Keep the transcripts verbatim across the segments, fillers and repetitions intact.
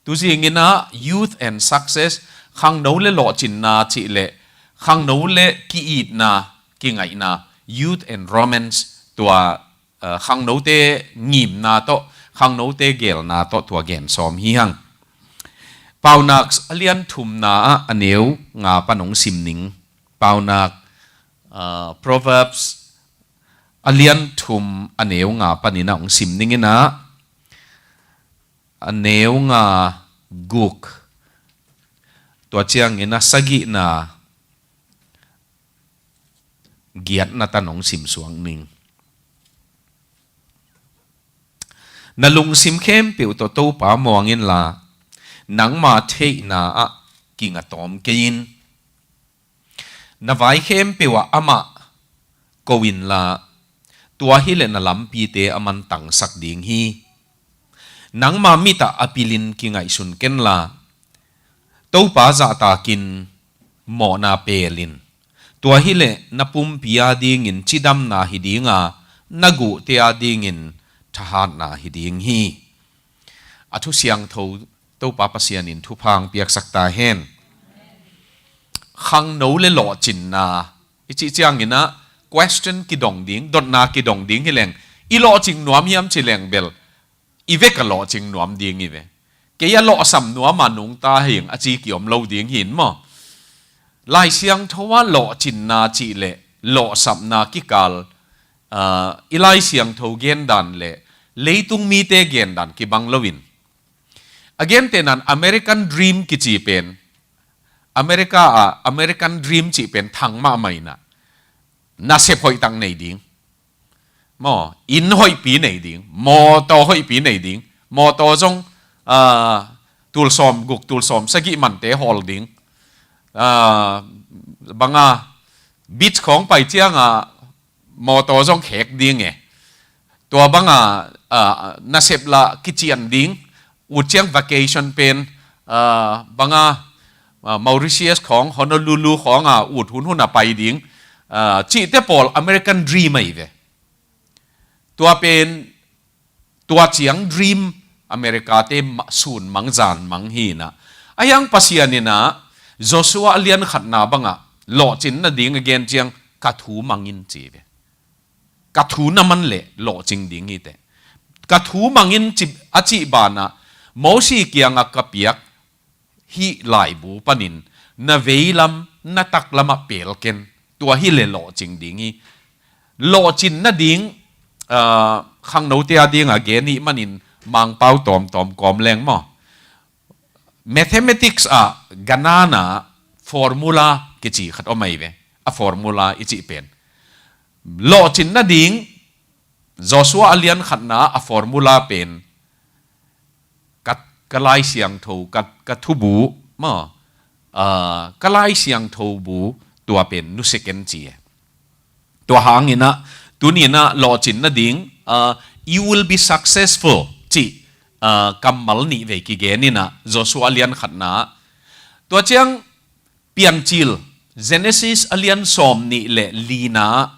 Tuzingin ah youth and success, khangno le lawhcinna cih leh khangno le ki-itna, kingaihna, youth and romance, tua, uh, khangnote ngimna tawh, khangnote gelna tawh tua gen sawm hi hang. Paunak a lian thumna ah a neu nga pan hong sim ning. Paunak, uh, Proverbs a lian thum a neu nga panin ah hong sim ning in ah, a neu nga guk, tua ciangin a sagihna giatna tan hong sim suak ning. Na lungsim khempeuh tawh Topa muang inla, nangma theihna ah kinga tawm kei in. Na vai khempeuh ah amah ko inla, tua hileh na lampite a mantangsak ding hi. Nangma mit ah a pilin kingaihsun kenla, Topa zahtakin mawhna pelin. Tua hileh na pumpi adingin cidamna hi dinga, na guhte adingin thahatna hi ding hi. A thu siangtho Topa Pasian in thupha hong piaksak ta hen. Khangno le lawhcinna i cih ciangin ah question kidong ding, dotna kidong ding hi leng, i lawhcing nuam hiam ci leng bel, i vek a lawhcing nuam ding hi ve. Kei a lawhsam nuam a nungta hi ing a ci kiom lo ding hi in maw. Lai Siangtho ah lawhcinna cih leh lawhsapna kikal, ah, i Lai Siangtho gendan le leitung mite gendan kibang loin, a gentehna in American Dream kici pen, America ah American Dream cih pen thang mahmah in ah, nasep hoihtak nei ding maw, inn hoihpi nei ding, mawtaw hoihpi nei ding, mawtaw zong, ah, tul sawm guk, tul sawm sagih mante hawl ding, ah, banga beach khawng pai cianga mawtaw zong khek ding e. Tua banga, ah, nasep lah kician ding, ut ciang vacation pen, ah, banga, ah, Mauritius khawng, Honolulu khawnga ut hunhun a pai ding, ah, cihte pawl American Dream ahi ve. Tua pen, tua ciang dream America te ma-, sun mang zan mang hi in ah. A hiang Pasian in ah Joshua a lian khatna bangah lawhcin nading a gen ciang ka thu mang in ci ve. Ka thu na man leh lawhcing ding hi teh. Ka thu mang in ci, a cih banah Mosi kiangah ka piak hih laibu panin na veilam na taklamah pel ken, tua hileh lawhcing ding hi. Lawhcin nading, ah, khangnote adingah gen hih manin Mangpau tawmtawm kawm leng maw. Mathematics ah ganana formula kici khat om ahi ve. A formula i cih pen, lawhcin nading Joshua a lian khatna a formula pen ka, ka Lai Siangtho, ka, ka thubu maw, ah, ka Lai Siangtho bu tua pen nusia ken ci e. Tua hangin ah tuni in ah lawhcin nading, ah, "You will be successful," cih, ah, kammal nih vei kigen in ah Joshua a lian khatna. Tua ciang Piancil, Genesis a lian sawm nih le lina,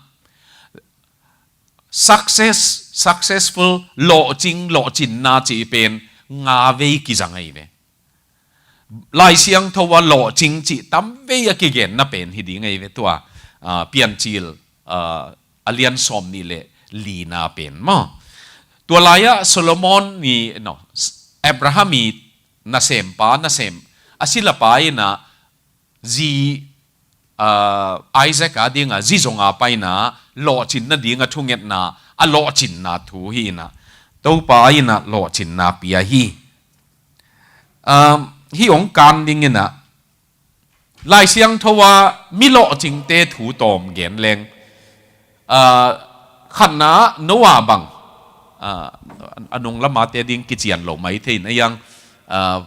success, successful, lawhcing, lawhcinna cih pen nga vei kizang ahi ve. Lai Siangtho ah lawhcing cih tam vei a kigenna pen hi ding ahi ve tua, ah, Piancil, ah, a lian sawm nih le lina pen maw. Tua lai-ah Solomon i, no, Abraham i nasempa, nasem, a silapa in ah zi, ah, Isaac adingah zi zonga paina lawhcin nading a thungetna a lawhcinna thu hi in ah, Topa in ah lawhcinna pia hi. Ah, hih hong kan ding in ah Lai Siangtho ah mi lawhcingte thu tawm gen leng, ah, khatna Noah bang, ah, a nung lamate ding kician lo mai thei in a hiang, ah,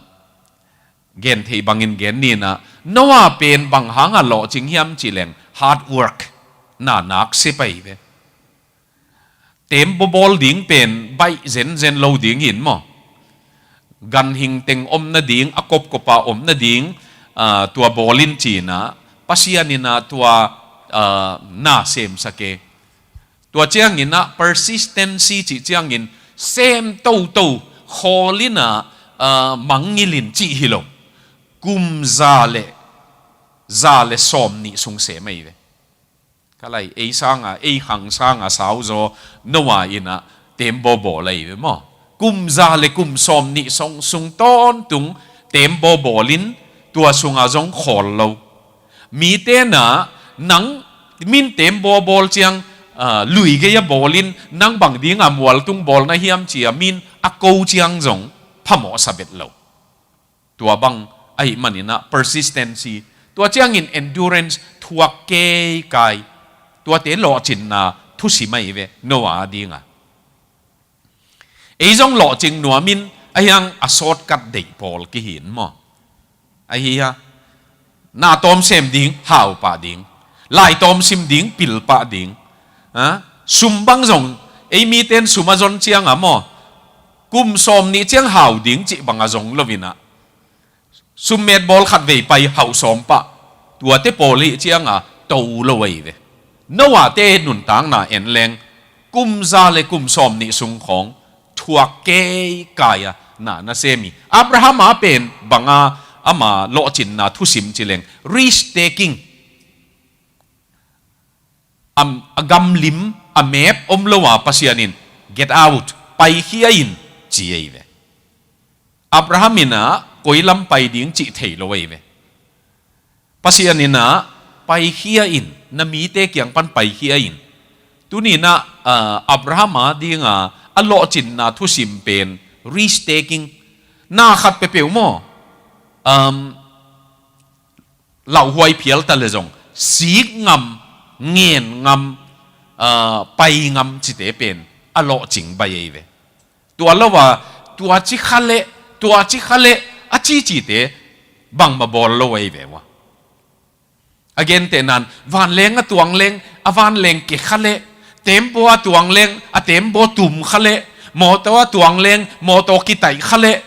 gen theih bangin gen ni in ah, Noah pen bang hanga lawhcing hiam cih leng hard work, na nak sep ahi ve. Teembaw bawl ding pen baih zenzen lo ding hi in maw. Ganhing teng om nading, a kopkopa om nading, ah, tua bawl in ci in ah, Pasian in ah tua, ah, na semsak e. Tua ciangin ah persistency cih ciangin sem toto, khawl in ah, ah, mangngilh in cih hi lo. Kum za le, za le sawm nih sung sem ahi ve. Ka lai, ei sanga, ei khang sanga sauzaw Noah in ah teembaw bawl ahi ve maw. Kum za le kum sawm nih sung, sung tawntung teembaw bawlin tua sunga zong khawl lo. Mite na nang min teembaw bawl ciang, ah, lui gei a bawlin nang bang dinga mualtung bawl na hiam ci-a min a ko ciang zong phamawh sa bet lo. Tua bang ahih manin ah persistency, tua ciangin endurance thuak keikai. Tuate lawhcinna thusim ahi ve Noah a dinga. Ei zong lawhcing nuamin a hiang a shortcut deih pawl kihin maw. Ahi a, na tawm sem ding, hau pah ding. Lai tawm sim ding, pil pah ding. Ha? Sum bang zong, ei miten sum a zon cianga maw, kum sawm nih ciang hau ding cih banga zong lo in ah, summet bawl khat vei pai hauh sawm pah. Tuate pawl hih cianga to lo ahi ve. Noah te nuntakna en leng, kum za le kum sawm nih sung khawng thuak keikai a na na sem hi. Abraham a pen banga ama lawhcinna thusim ci leng, risk taking. A, a gamlim, a map om lo a Pasian in, "Get out, paikhia in," ci ahi ve. Abraham in ah koi lam pai ding cih thei lo ahi ve. Pasian in ah, "Paikhia in, na mite kiang pan paikhia in." Tuni in ah, ah, Abraham a dinga a lawhcinna thusim pen risk taking. Na khat peuhpeuh maw, um, lauhuai phial ta le zong, sik ngam, ngen ngam, ah, pai ngam cite pen a lawhcing bai ahi ve. Tua lo a, tua ci kha leh, tua ci kha leh, a cicite bangmah bawl lo ahi ve ua. A gentehnan, vanleng a tuang leng, a vanleng ke kha leh, tembaw a tuang leng, a tembaw tum kha leh, mawtaw a tuang leng, mawtaw kitaih kha leh,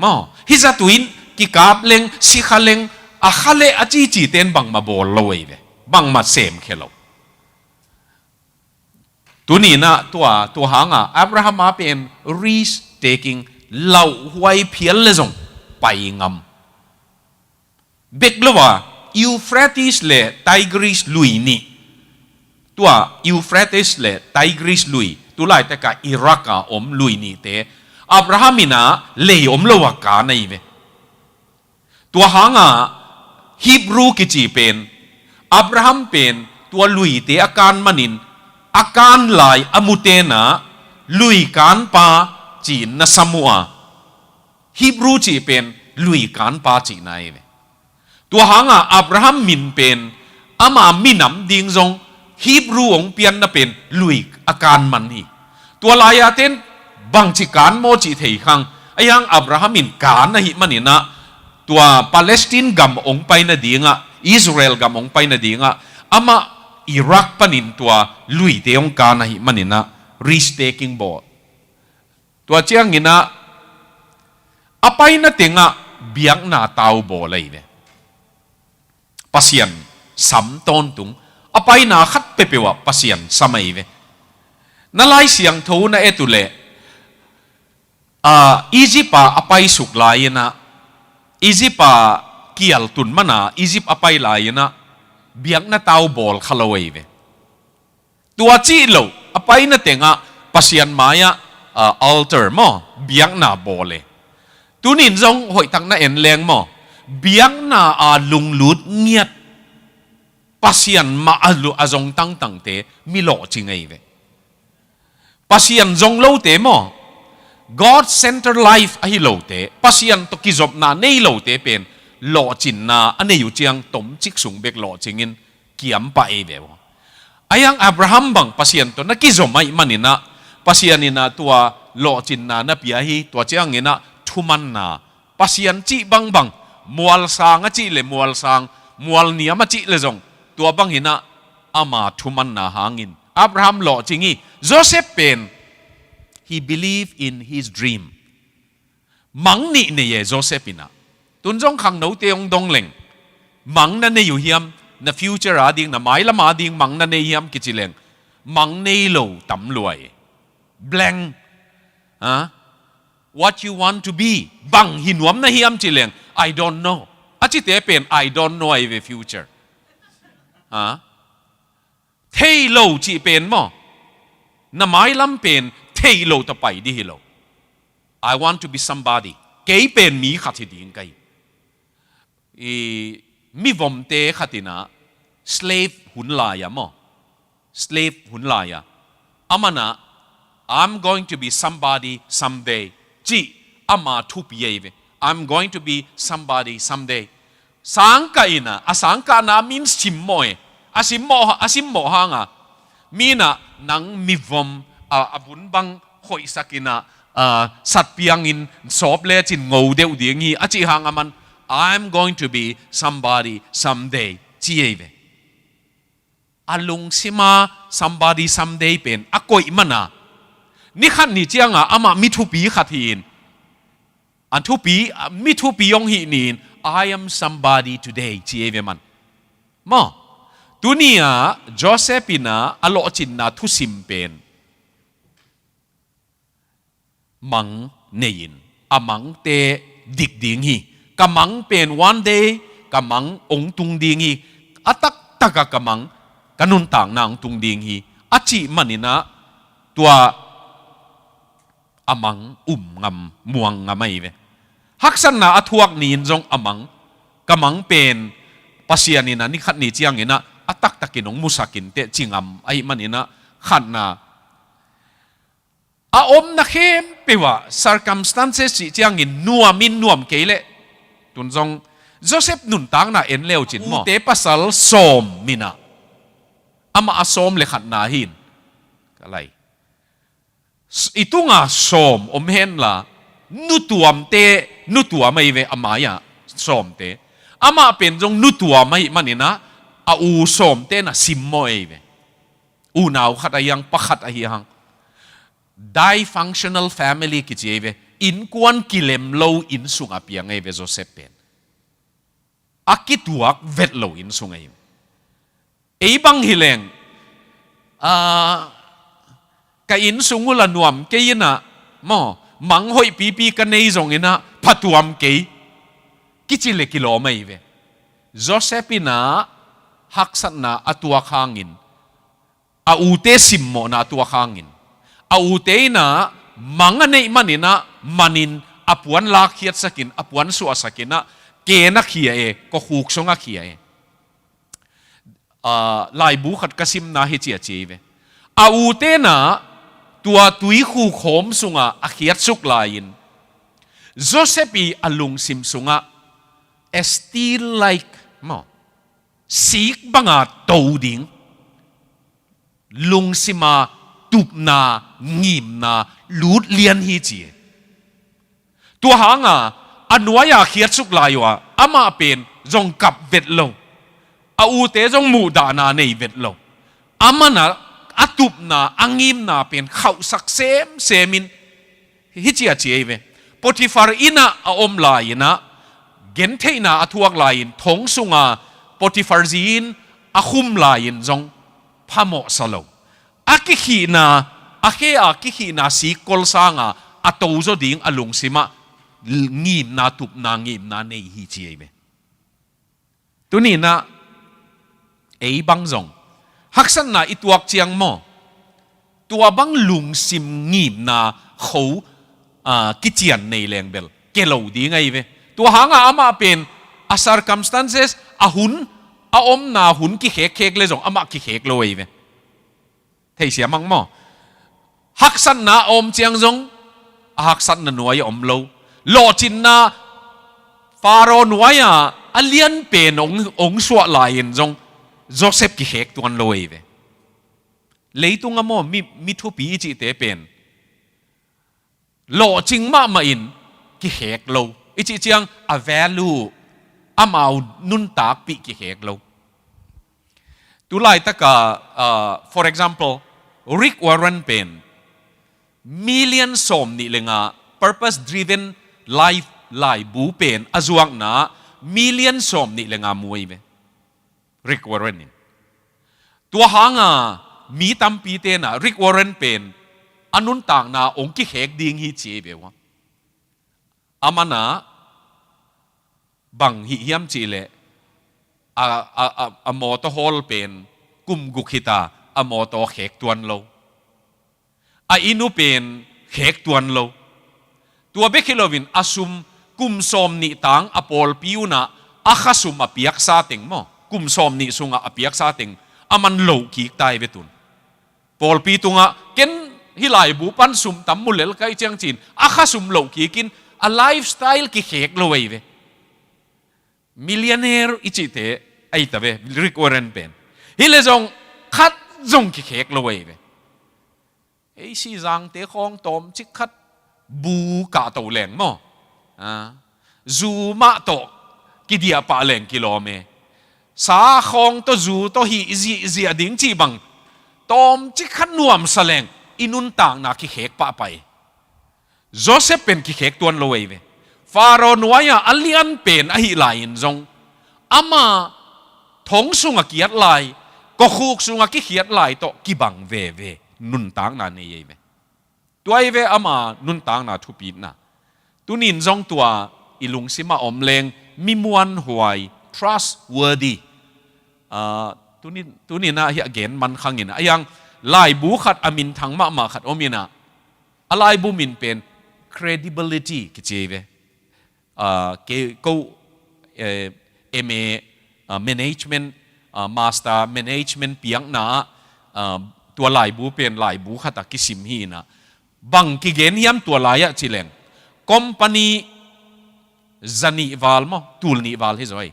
maw, hih zatu in kikap leng, si kha leng, a kha leh a cicite in bangmah bawl lo ahi ve. Bangmah semkhia lo. Tuni in ah tua, tua hanga Abraham a pen risk taking, lauhuai phial le zong pai ngam. Bek lo a, Euphrates le Tigris lui nih. Tua Euphrates le Tigris lui, tu laitak a Iraq a om lui nihte, Abraham in ah lei om lo a kan ahi ve. Tua hanga Hebrew kici pen, Abraham pen tua luite a kan manin, a kan lai a mute in ah lui kanpa ci-in na sam uh a, Hebrew cih pen lui kanpa cihna ahi ve. Tua hanga Abraham min pen ama minam ding zong Hebrew hong pianna pen lui a kan man hi. Tua lai-a ten bangci kan maw cih thei khang. A hiang Abraham in kan ahih manin ah tua Palestine gam hong pai nadingah, Israel gam hong pai nadingah, amah Iraq panin tua luite hong kan ahih manin ah risk taking bawl. Tua ciangin ah a paina tengah biakna tau bawl ahi ve. Pasian sam tawntung, a paina khat peuhpeuh ah Pasian sam ahi ve. Na Lai Siangtho na et uh leh, ah, Egypt ah a paisuk lai-in ah, Egypt ah kial tun mana Egypt a pai lai-in ah biakna tau bawl kha lo ahi ve. Tua cih lo, a paina tengah Pasian mai-ah, ah, altar maw, biakna bawl e. Tunin zong hoihtak na en leng maw, biakna a lunglut ngiat, Pasian mah a lu-, a zong tangtangte mi lawhcing ahi ve. Pasian zong lote maw, God center life ahi lote, Pasian tawh kizopna nei lote pen lawhcinna a nei uh ciang tomcik sung bek lawhcingin kiam pah ei ve uh. A hiang Abraham bang Pasian tawh na kizom ahih manin ah, Pasian in ah tua lawhcinna na pia hi, tua ciangin ah thumanna, Pasian cih bangbang, mualsang a cih le mualsang, mualniam a cih le zong, tua bangin ah ama thumanna hangin Abraham lawhcing hi. Joseph pen, he believed in his dream. Mang nih nei e Joseph in ah. Tun zong khangnote hong dong leng, mang na nei uh hiam, na future a ding, na mailam a ding mang na nei hiam kici leng, mang nei lo tam lua e. Blank. Ha? What you want to be? Bang hi nuam na hiam ci leng, I don't know. A cite pen, I don't know ahi ve future. Ha? Thei lo cih pen maw? Na mailam pen thei lo ta pai di hi lo. I want to be somebody. Kei pen mi khat hi ding ka hi. I, mivomte khat in ah, slave hun lai-a maw? Slave hun lai-a. Aman ah, I'm going to be somebody someday. Cih ama thupi ahi ve. I'm going to be somebody someday. Sangkah in ah, a sangkahna min simmawh e. A simmawh, a simmawh hang a. Mi in ah nang mivom, a, a vun bang hoihsak in ah, a, satpiangin sawp lecin ngo deuh ding hi, a cih hang aman, I'm going to be somebody someday, ci ahi ve. A lungsima somebody someday pen a koih man a, ni khat ni ciang a amah mi thupi khat hi-in, a thupi, mi thupi hong hih ni-in, I am somebody today, ci ahi ve man. Maw, tuni-ah Joseph in ah a lawhcinna thusim pen, mang nei-in, a mangte dik ding hi. Ka mang pen one day, ka mang hong tung ding hi. A taktak a ka mang, ka nuntakna hong tung ding hi, a cih man in ah, tua a mang um ngam, muang ngam ahi ve. Haksatna a thuak ni-in zong a mang, ka mang pen Pasian in ah ni khat ni ciangin ah a taktakin hong musak inteh ci ngam ahih man in ah, khatna, a omna khempeuh ah circumstances cih ciangin nuam in nuam kei leh, tun zong Joseph nuntakna en le uh cin maw, ute pasal sawm in ah, amah a sawm le khatna hi-in, ka lai, i tungah sawm om henla, nutuamte, nutuam ahi ve, a mai-ah sawmte. Amah pen zong nutuam ahih man in ah, a u sawmte na simmawh ahi ve. Unau khat ahi hang, pakhat ahi hang. Dysfunctional family kici ahi ve. Innkuan kilem lo inn sungah piang ahi ve Joseph pen. A kituak vet lo inn sung ahi. Ei bang hi leng, a, ka inn sung uh la nuam kei in ah, maw, mang hoih pipi ka nei zongin ah phatuam kei, kici le kilawm ahi ve. Joseph in ah haksatna a tuak hangin, a ute simmawhna a tuak hangin, a ute in ah mang a neih man in ah, manin a puan lakkhiatsakin, a puan suahsakin ah, ken a khia e, kawkhuk sung a khia e. A, laibu khat ka simna hi ci a ci ahi ve. A ute in ah tua tuikhuk hawm sungah a khiatsuk lai-in, Joseph i a lungsim sungah, a steel like, maw, sik banga to ding, lungsima tupna, ngimna lut lian hi ci. Tua hanga a nuai-a khiatsuk lai uh a, amah pen zong kap vet lo, a ute zong muhdahna nei vet lo. Aman a, a tupna, a ngimna pen khauhsak semsem in, hi ci a ci ahi ve. Potiphar inn ah a om lai-in ah, gentheihna a thuak lai-in, thong sunga Potiphar zi in a khum lai-in zong phamawhsa lo. A kikhihna, a khe a kikhihna sikkol sanga a tozaw ding a lungsimah ngimna, tupna, ngimna nei hi ci ahi ve. Tuni-in ah ei bang zong haksatna i tuak ciang maw, tua bang lungsim ngimna kho, a, kician nei leng bel ke lo ding ahi ve. Tua hanga amah pen a circumstances, a hun, a omna hun kikhekkhek le zong amah kikhek lo ahi ve. Theisiam hang maw? Haksatna a om ciang zong a haksatna nuai a om lo. Lawhcinna Pharaoh nuai-a a lianpen ong, ong suah lai-in zong Joseph kikhek tuan lo ahi ve. Leitung a maw, mi, mi thupi i cihte pen lawhcing mahmah in kikhek lo. I cih ciang a value, amau nuntakpih kikhek lo. Tulaitaka, ah, for example, Rick Warren pen million sawm nih le nga purpose driven life laibu pen a zuakna million sawm nih le nga mu ahi ve. Rick Warren in. Tua hanga mi tampi tenah Rick Warren pen a nuntakna ong kikhek ding hi ci ahi ve ua. A man ah bang hih hiam cih leh a, a, a, a mawtaw hawl pen kum guk hi ta, a mawtaw khek tuan lo. A inn uh pen khek tuan lo. Tua bek hi loin a sum kum sawm nih tang a pawlpi un ah a kha sum a piaksa teng maw, kum sawm nih sungah a piaksa teng a man loh kik ta hi ve tun. Pawlpi tungah ken hih laibu pan sum tam mu lel ka hih ciang ci-in a kha sum loh kikin a lifestyle kikhek lo ahi ve. Millionaire i cihte ahi ta ve, Rick Warren pen. Hi leh zong khat zong kikhek lo ahi ve. Ei Sihzangte khawng tawmcik khat bu kah to leng maw, a, zu mah tawh kidiah pah leng kilawm e. Sa khawng tawh zu tawh hih zihziah ding cih bang tawmcik khat nuamsa leng i nuntakna kikhek pahpah e. Joseph pen kikhek tuan lo ahi ve. Pharaoh nuai-ah a lian pen ahih lai-in zong ama thong sungah kiat lai, kawkhuk sungah kikhiat lai tawh kibang veve nuntakna nei ahi ve. Tua ahi ve ama nuntakna thupitna. Tunin zong tua i lungsimah om leng mi muanhuai, trustworthy. Ah, tunin, tunin ah hih a gen man khangin ah, a yang laibu khat a minthang mahmah khat om in ah, a laibu min pen credibility kici ahi ve. Ah, kei ko, eh, M A, ah, management, ah, master management piakna ah, ah, tua laibu pen laibu khat ah kisim hi in ah, bang kigen hiam tua lai-ah ci leng, company za nih val maw, tul nih val hi zaw hi.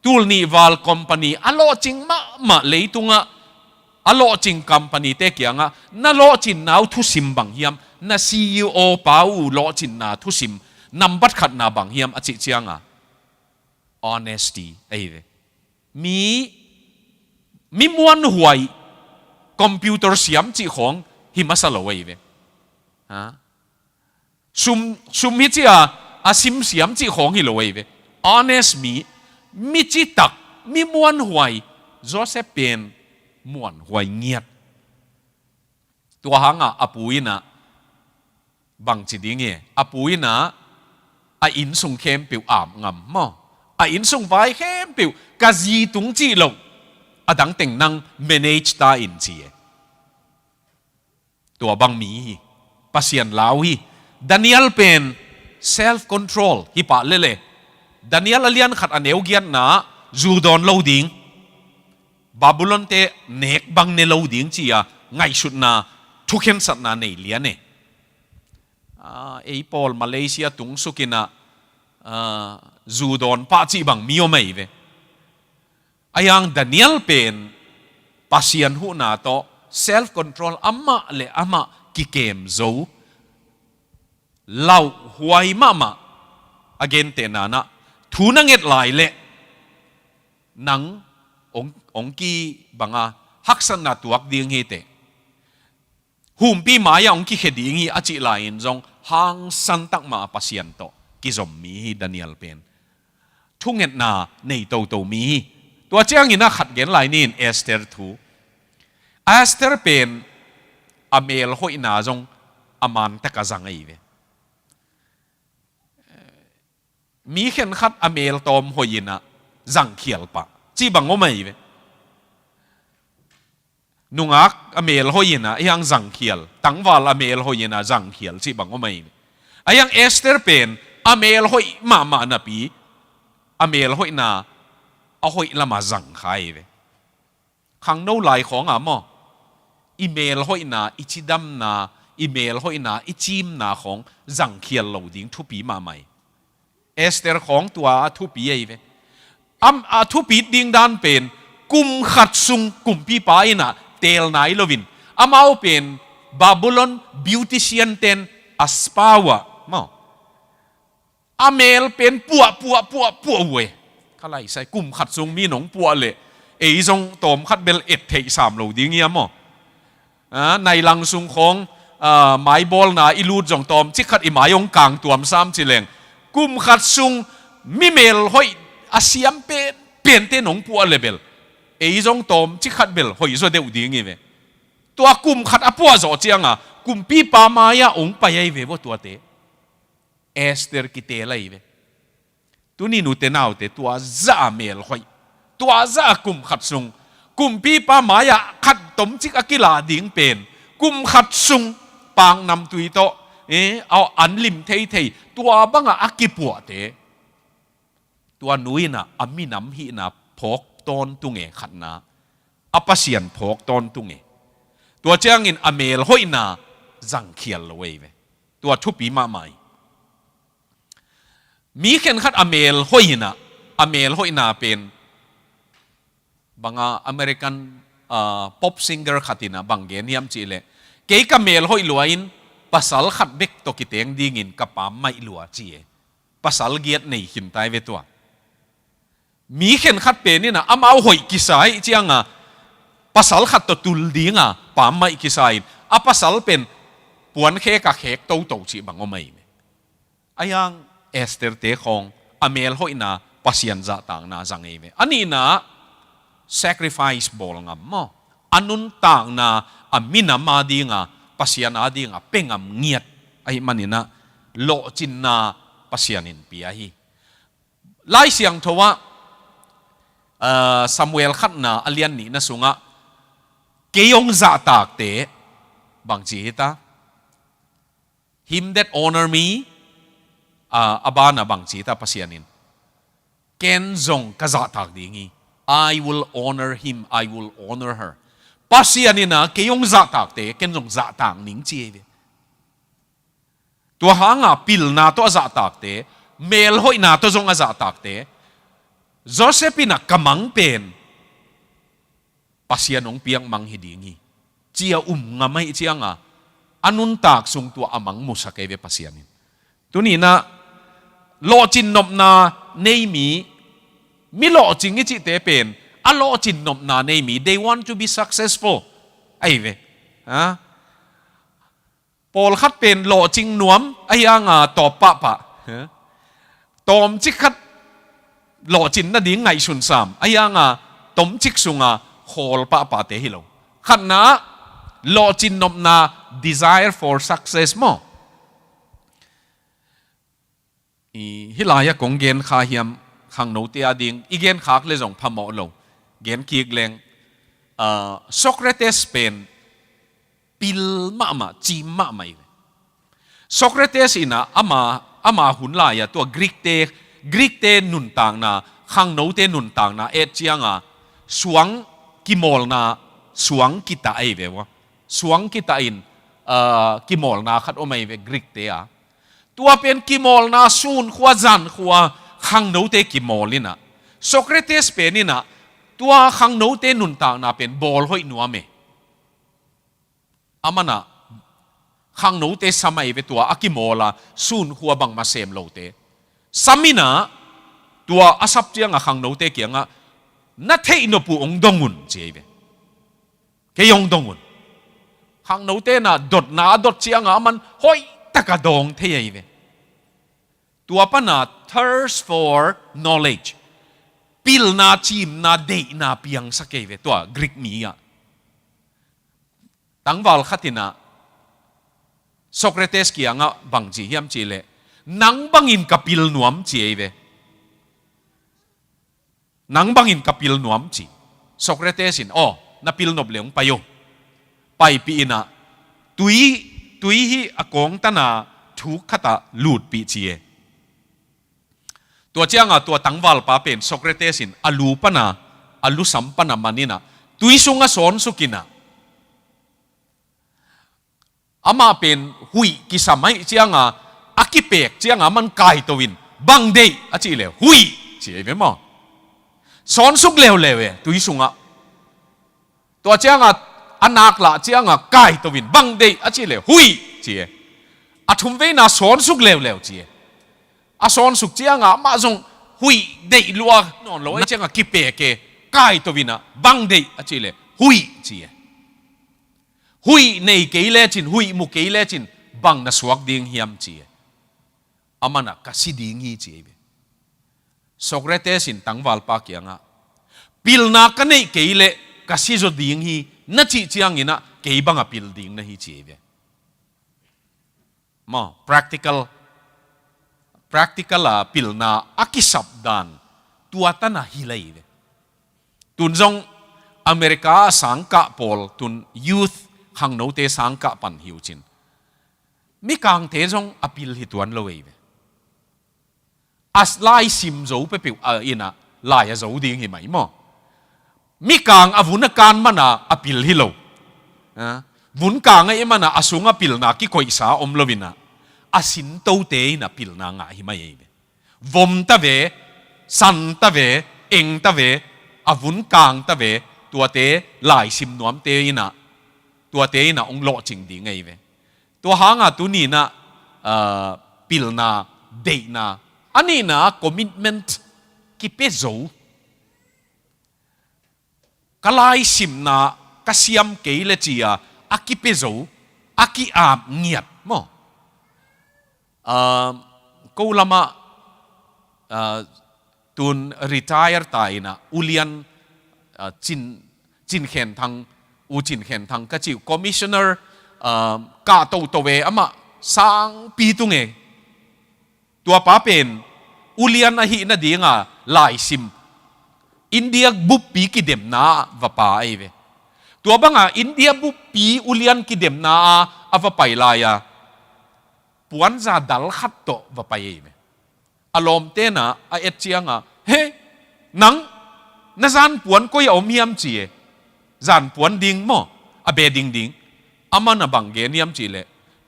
Tul nih val company a lawhcing mahmah leitungah a lawhcing company-te kiangah na lawhcinna uh thusim bang hiam, na C E O pa uh lawhcinna thusim nambat khatna bang hiam a cih ciangah honesty ahi ve. Mi, mi muanhuai computer siam cih khawng hi masa lo ahi ve. Ha? Sum, sum hi ci a, a sim siam cih khawng hi lo ahi ve. Honest mi, mi citak, mi muanhuai, Joseph pen muanhuai ngiat. Tua hangah a pu in ah bang ci ding hi, a pu in ah a inn sung khempeuh ap ngam maw, a inn sung vai khempeuh ka zi tung cih loh, a dang teng nang manage ta in ci e. Tua bang mi hi, Pasian lau hi. Daniel pen self control hi pah lele. Daniel a lian khat a neu giatna ah zu dawn lo ding, Babylon-te nek bang ne lo ding ci a ngaihsutna, thukhensatna nei lian e. Ah, ei pawl Malaysia tung suk in ah, ah, zu dawn pah cih bang mi om ahi ve. A yang Daniel pen Pasian huhna tawh self control amah le amah kikem zo, lauhuai mahmah. A gentehna in ah, thu na nget lai leh nang ong, ong kibang a, haksatna tuak ding hi teh, humpi mai-ah ong kikhia ding hi a cih lai-in zong hangsan takmah a Pasian tawh kizom mi hi Daniel pen. Thungetna nei toto mi hi. Tua ciangin a khat gen lai ni in, Esther thu. Esther pen a melhoihna zong a mantak a zang ahi ve. Mi khenkhat a mel tawm hoih in ah zangkhial pah cih bang om ahi ve. Nungak a mel hoih in ah hiang zangkhial, tangval a mel hoih in ah zangkhial cih bang om ahi ve. A hiang Esther pen a mel hoih mahmah napi, a mel hoihna a hoih lamah zang kha ahi ve. Khangno lai khawngah maw, i mel hoihna, i cidamna, i mel hoihna, i cimna khawng zangkhial lo ding thupi mahmah hi. Esther khawng tua a thupi ahi ve. Am, a thupit ding dan pen kum khat sung kumpipa in ah teel nai loin, amau pen Babylon beautician-ten a spa uh ah maw, a mel pen puah, puah, puah, puah uh e. Ka laisai, kum khat sung mi nong puah leh ei zong tawm khat bel et theih sam lo ding hi a maw. Ah, nailang sung khawng, ah, maibawlna i lut zong tawmcik khat i mai hong kang tuam sam ci leng, kum khat sung mi mel hoih a siam pen, pente nong puah leh bel ei zong tawmcik khat bel hoih zaw deuh ding hi ve. Tua kum khat a puah zawh ciangah kumpipa mai-ah hong pai ahi ve vua tuate. Esther kiteel ahi ve. Tuni nute naute, tua zah a mel hoih, tua zah a kum khat sung kumpipa mai-ah khat tomcik a kila ding pen, kum khat sung paknamtui tawh, eh, a, an lim theithei, tua bangah a kipuahte, tua nu in ah a minam hihna phawk tawntung e, khatna, a Pasian phawk tawntung e. Tua ciangin a mel hoihna zangkhial lo ahi ve. Tua thupi mahmah hi. Mi khenkhat a mel hoih in ah, a mel hoihna pen, banga American, ah, pop singer khat in ah bang gen hiam cih leh, "Kei ka mel hoih lua in, pasal khat bek tawh kiteng dingin ka pammaih lua," ci e. Pasal giat nei khin ta ahi ve tua. Mi khenkhat pen in ah amau hoih kisa ahih ciangah pasal khat tawh tul dingah pammaih kisa in, a pasal pen puankhek ah khek toto cih bang om ahi ve. Ahi hang Esther-te khawng a mel hoihna Pasian zahtakna zang ahi ve. A nihna, sacrifice bawl ngam maw. A nuntakna, a minam adinga, Pasian adinga pia ngam ngiat ahih manin ah lawhcinna Pasian in pia hi. Lai Siangtho ah, ah, Samuel khatna a lian nihna sungah, "Kei hong zahtakte," bangci hita? "Him that honor me," ah, a banah bangci hita Pasian in? "Ken zong ka zahtak ding hi. I will honor him, I will honor her." Pasian in ah kei hong zahtakte ken zong zahtak ning ci ahi ve. Tua hanga pilna tawh a zahtakte, melhoihna tawh zong a zahtakte, Joseph in ah ka mang pen Pasian hong piak mang hi ding hi, ci a um ngam ahih cianga, a nuntak sung tua a mang musak ahi ve Pasian in. Tuni in ah lawhcin nopna nei mi, mi lawhcing i cihte pen, a lawhcin nopna nei mi, they want to be successful ahi ve. Ha? Pawlkhat pen lawhcing nuam, ahi hanga tawp pahpah. Tawmcik khat lawhcin nading ngaihsun sam, ahi hanga tomcik sunga khawl pahpahte hi lo. Khatna, lawhcin nopna, desire for success maw. I, hih lai-ah kong genkha hiam, khangnote ading i genkhak le zong phamawh lo, gen kik leng, ah, Socrates pen pil mahmah, cim mahmah hi ve. Socrates in ah ama, ama hun lai-ah tua Greek-te, Greek-te nuntakna, khangnote nuntakna et cianga suang kimawlna, suang kitah ahi ve ua. Suang kitah in, ah, kimawlna khat om ahi ve Greek-te a. Tua pen kimawlna, sun khua zan khua khangnote kimawl in ah, Socrates pen in ah tua khangnote nuntakna pen bawl hoih nuam e. Aman ah khangnote sam ahi ve, tua a kimawl a sun khua bangmah sem lote sam in ah, tua a sap cianga khangnote kiangah, "Na theih nop uh hong dong un," ci ahi ve. "Kei hong dong un." Khangnote in ah dotna a dot cianga aman hoihtaka dawng thei ahi ve. Tua pana thirst for knowledge, pilna, cimna, deihna piangsak ahi ve tua Greek mi ah. Tangval khat in ah Socrates kiangah bangci hiam cih leh, "Nang bangin ka pil nuam," ci ahi ve. "Nang bangin ka pil nuam," ci. Socrates in, "Aw, na pil nop le hong pai uh." Paipih in ah tui, tui hih a kawng tana thuk khatah lutpih ci e. Tua cianga tua tangvalpa pen Socrates in a lu pana, a lusam pana man in ah tui sungah sawnsuk in ah, amah pen huih kisam ahih cianga, a kipek cianga aman kaito in, "Bang deih?" a cih leh, "Huih," ci ahi ve maw. Sawnsuk leuleu e tui sungah. Tua cianga a nak lah cianga kaito in, "Bang deih?" a cih leh, "Huih," ci e. A thumveina sawnsuk leuleu ci e. A sawnsuk cianga amah zong huih deih lua nawn lo ahih cianga kipek e, kaito in ah, "Bang deih?" a cih leh, "Huih," ci e. "Huih nei kei lecin, huih mu kei lecin bang na suak ding hiam?" ci e. Aman ah, "Ka si ding hi," ci ahi ve. Socrates in tangvalpa kiangah, "Pilna ka neih kei leh ka si zaw ding hi, na cih ciangin ah kei banga pil ding na hi," ci ahi ve. Maw, practical practical a pilna a kisap dan tua tan a hi lai ve. Tun zong America a sangkah pawl, tun youth khangnote sangkah pan hi uh cin, mikangte zong a pil hi tuan lo ei ve. A lai sim zo peuhpeuh a in a lai a zo ding hi mai maw? Mikang a vun a kan man a a pil hi lo. A, vun kang a i man a a sung a pilna kikoihsa om lo in a, a sintote in a pilna ngah hi mai ei ve. Vom ta ve, san ta ve, eng ta ve, a vun kang ta ve, tuate lai sim nuamte in a, tuate in a hong lawhcing ding ei ve. Tua hang a tuni in a, ah, pilna, deihna, a nihna commitment kipia zo. Ka lai simna ka siam kei le ci a, a kipia zo, a ki-ap ngiat maw? Ah, ko lam ah, ah, tun retire ta in a, ulian, ah, Cin, Cin Khen Thang, U Cin Khen Thang ka ci uh, commissioner, ah, kah toto ve, amah sangpi tung e. Tua pa pen ulian ahih nading a lai sim, India buppi kidemna ah va pai ei ve. Tua bang a India buppi ulian kidemna a, a va pai lai a, puanza dal khat tawh va pai ei ve. A lawmte in a et ciang a, "He, nang, na zanpuan koi a om hiam?" ci e. Zanpuan ding maw, a be dingding. Aman a bang gen hiam cih leh,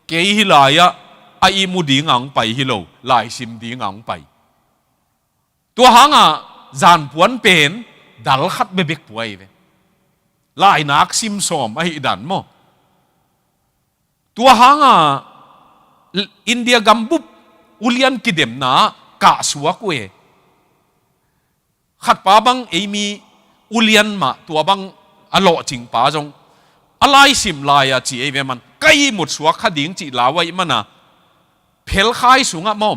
"Kei hih lai ah a ihmu ding a hong pai hi lo, lai sim ding a hong pai." Tua hang a zanpuan pen dal khat bekbek pua ei ve. Lai nak sim sawm ahih dan maw? Tua hang a India gambup ulian kidemna ah kah suak uh e. Khat pa bang ei mi ulian mah tua bang a lawhcing pa zong, a lai sim lai a ci ei ve, man ka ihmut suak kha ding cih lau ahih man a, phelkhai sungah maw,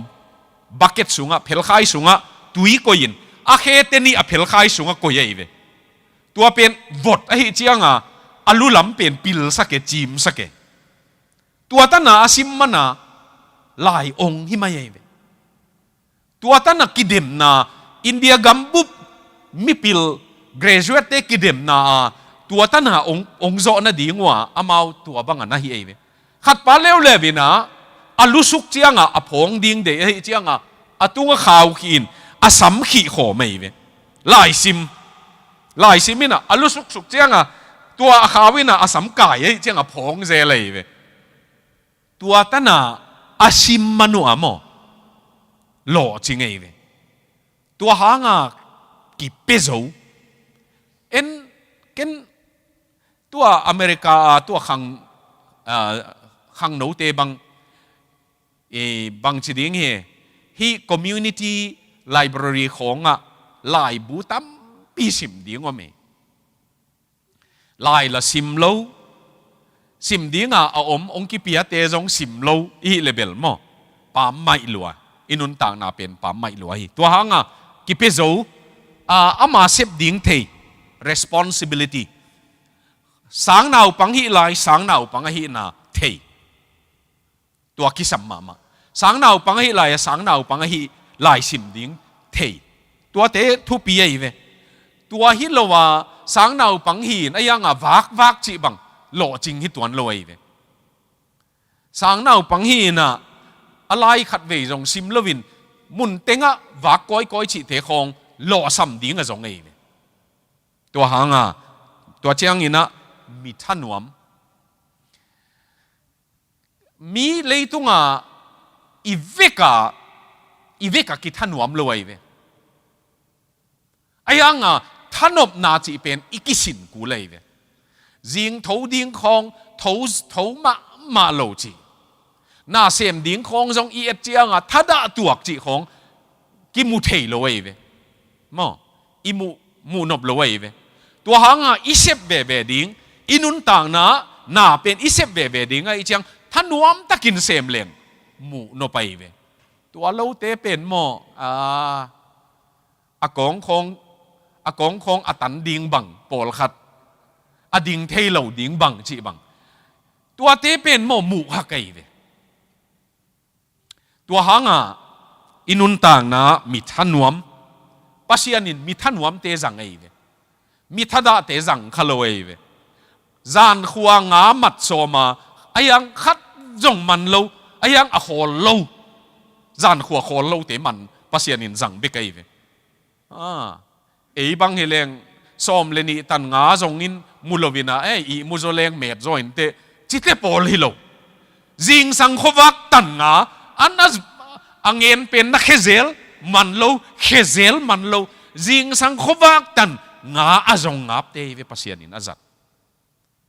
bucket sungah, phelkhai sungah tui koi in, a khete nih a phelkhai sungah koi ei ve. Tua pen vot ahih ciang a, a lu lam pen pilsak e, cimsak e. Tua tan a a sim man a lai ong hi mai ei ve. Tua tan a kidemna, India gambup mipil graduate-te kidemna a, tua tan a ong, ong zawh nading uh a, amau tua bang a na hi ei ve. Khat pa leuleu in a, a lusuk ciang a, a phawng ding deih ahih ciang a, a tung a khau khih in, a sam khih khawm ei ve. Lai sim, lai sim in a, a lusuksuk ciang a, tua a khau in a, a sam kai ahih ciang a phawng zel ei ve. Tua tan a a sim man uh a maw, lawhcing ei ve. Tua hang a kipia zo. En, ken tua America a tua khang, ah, khangnote bang, eh, bang ci ding hi, hih community library khawng ah laibu tampi sim ding om e. Lai la sim lo, sim ding a a om, ong kipiate zong sim lo, i hih le bel maw, pammaih lua, i nuntakna pen pammaih lua hi. Tua hang a kipia zo, a, ama sep ding thei, responsibility. Sangnaupang hih lai, sangnaupang ahihna thei. Tua kisam mahmah. Sangnaupang ahih lai a, sangnaupang ahih lai sim ding thei. Tuate thupi ahi ve. Tua hi lo a, sangnaupang hi in a, a yang a vakvak cih bang lawhcing hi tuan lo ahi ve. Sangnaupang hi in a, a lai khatvei zong sim lo in, mun teng ah vak kawikawi cihte khawng lawhsam ding a zong ahi ve. Tua hang a, tua ciang in a, mi thanuam. Mi leitung a i vek a, i vek a kithanuam lo ahi ve. A yang a thanopna cih pen i kisin kul ahi ve. Zing tho ding khawng, tho, tho mahmah lo cih. Na sem ding khawng zong i et ciang a, thadah tuak cih khawng kimu thei lo ahi ve. Maw, i muh, muh nop lo ahi ve. Tua hang a i sep veve ding, i nuntakna, na pen i sep veve ding ahih ciang, thanuam takin sem leng, muh nop ahi ve. Tua lote pen maw, a, a kawng khawng, a kawng khawng a tan ding bang, pawlkhat, a ding thei lo ding bang, cih bang. Tuate pen maw, muh hak ahi ve. Tua hang a, I nuntakna mi thanuam, Pasian in mi thanuamte zang ei ve. Mi thadahte zang kha lo ei ve. Zankhua nga mat sawma, a hiang khat zong man lo, a hiang a khawl lo, zankhua khawl lote man Pasian in zang bek ei ve. Ah, ei bang hi leng sawm le nih tan nga zongin mu lo ina, eh, i mu zaw leng met zaw inteh, cite pawl hi lo. Zingsang khuavak tan nga, an a, a ngen pen na khezel man lo, khezel man lo. Zingsang khuavak tan nga a zong ngapte hi ve Pasian in a zat.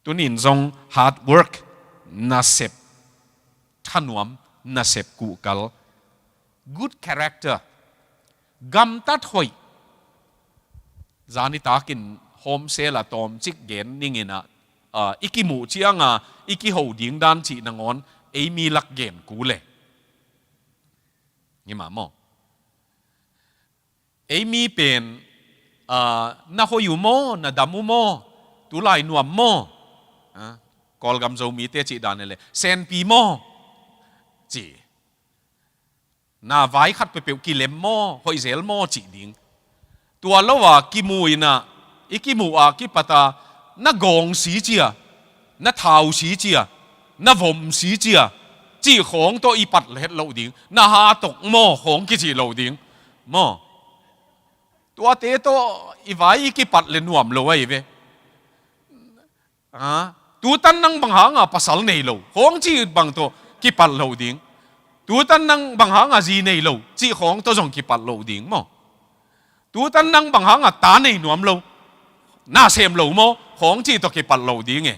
Tunin zong hard work, nasep thanuam, nasep kuhkal, good character, gamtat hoih. Zanitakin home cell a tawmcik gen ning ina, ah, i kimuh cianga i kiho ding dan cih nangawn ei mi lak gen kul e. Hi mah maw? Ei mi pen, ah, na hoih uh maw, na dam uh maw, tulai nuam maw? Ah, Kawlgam Zomite cih dan hi leh, senpi maw? Ci. Na vai khat peuhpeuh kilem maw, hoih zel maw, cih ding. Tua lo a kimu ina, i kimuh a kipata, na gawng si cia, na thau si cia, na vom si cia, cih khawng tawh i pat het loh ding. Na ha tok maw, khawng kicih loh ding. Maw? Tuate tawh i vai i kipat le nuam lo ahi ve. Ah, tutan nang bang hanga pasal nei lo, khawng cih bang tawh kipat loh ding. Tutan nang bang hanga zi nei lo, cih khawng tawh zong kipat loh ding maw? Tutan nang bang hanga ta nei nuam lo, na sem lo maw, khawng cih tawh kipat loh ding e.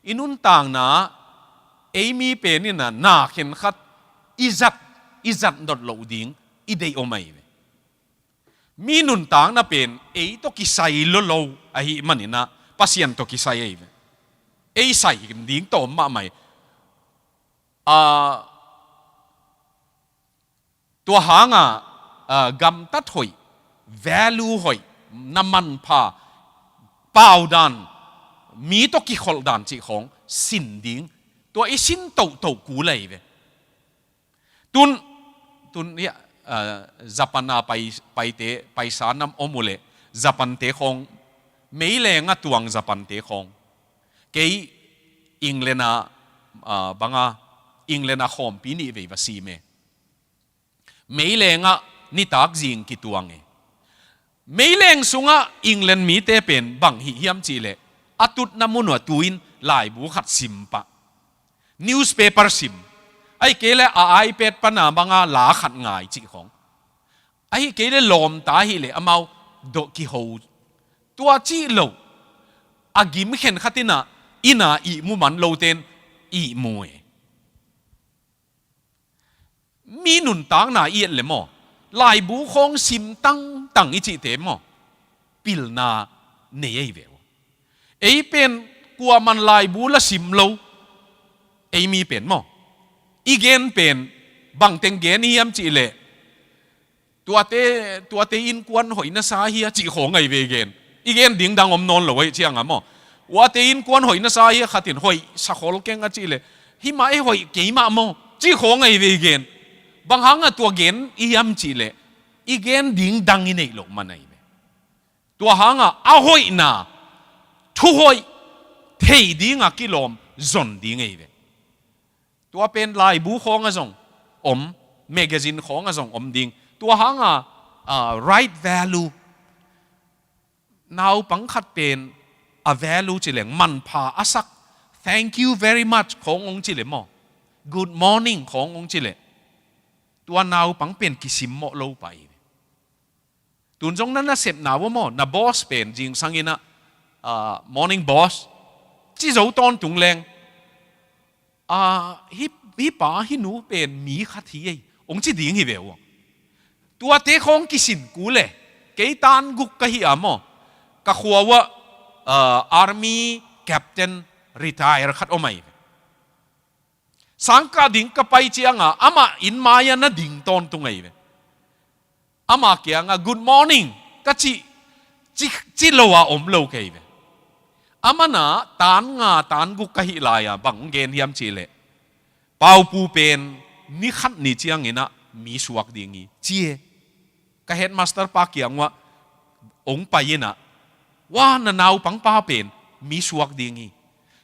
I nuntakna, ei mi pen ina na khenkhat i zat, i zat dot loh ding i deih om ahi ve. Mi nuntakna pen ei tawh kisai lolo ahih man ina, Pasian tawh kisai ahi ve. Ei sai ding tawh om mahmah hi. Ah, tua hanga, ah, gamtat hoih, value hoih, na manpha, pau dan, mi tawh kikholh dan cih khawng sin ding, tua i sin tohtoh kul ahi ve. Tun, tun, ya, ah, Japan a pai, paite, paisa nam om uh leh, Japan te khawng, meileng a tuang Japan te khawng. Kei England a, ah, banga, England a khawmpi nih vei va sim e. Meileng ah nitak zing kituang e. Meileng sungah England mite pen bang hih hiam cih leh, a tutna mun uah tu-in laibu khat sim pah. Newspaper sim. Ahih kei leh a iPad pana banga la khat ngai cih khawng. Ahih kei leh lawmta ahih leh amau dawh kiho. Tua cih lo. A gim khenkhat ina, ina ihmu man lote in ihmu e. Mi nuntakna i et le maw, laibu khawng sim tangtang i cihte maw, pilna nei ahi ve uh. Ei pen kuaman laibu la sim lo, ei mi pen maw. I gen pen, bangteng gen i hiam cih leh, tuate, tuate innkuan hoih na sa hi a cih khawng ahi ve i gen. I gen ding dang om nawn lo ahih cianga maw. Tuate innkuan hoih na sa hi a khat in hoih sa khol keng a cih leh, hi mah e hoih kei mah maw, cih khawng ahi ve i gen. Bang hanga tua gen i hiam cih leh, i gen ding dang i neih loh man ahi ve. Tua hanga a hoihna, thuhoih, thei dinga kilawm zon ding ahi ve. Tua pen laibu khawng a zong om, magazine khawng a zong om ding. Tua hanga, ah, right value. Naupang khat pen a value ci leng, manpha a sak, thank you very much khawng hong ci leh maw, good morning khawng hong ci leh, tua naupang pen kisimmawh lo pah hi. Tun zong na nasepna uh maw, na boss pen zingsang ina, ah, morning boss, ci zo tawntung leng, ah, hi, hi pa hi nu pen mi khat hi ei, hong ci ding hi ve uh. Tuate khawng kisin kul e, kei tan guk ka hi a maw, ka khua uah, ah, army captain retire khat om ahi ve. Sangkah ding ka pai cianga, amah inn mai-ah na ding tawntung ahi ve. Amah kiangah, "Good morning," ka cih, ci, ci lo a om lo kei ve. Amah na tan nga, tan guk ka hih lai-a, bang gen hiam cih leh, Paupu pen, ni khat ni cianginah, mi suak ding hi, ci e. Ka headmaster pa kiang uah ong pai inah, wa, na naupang pa pen mi suak ding hi.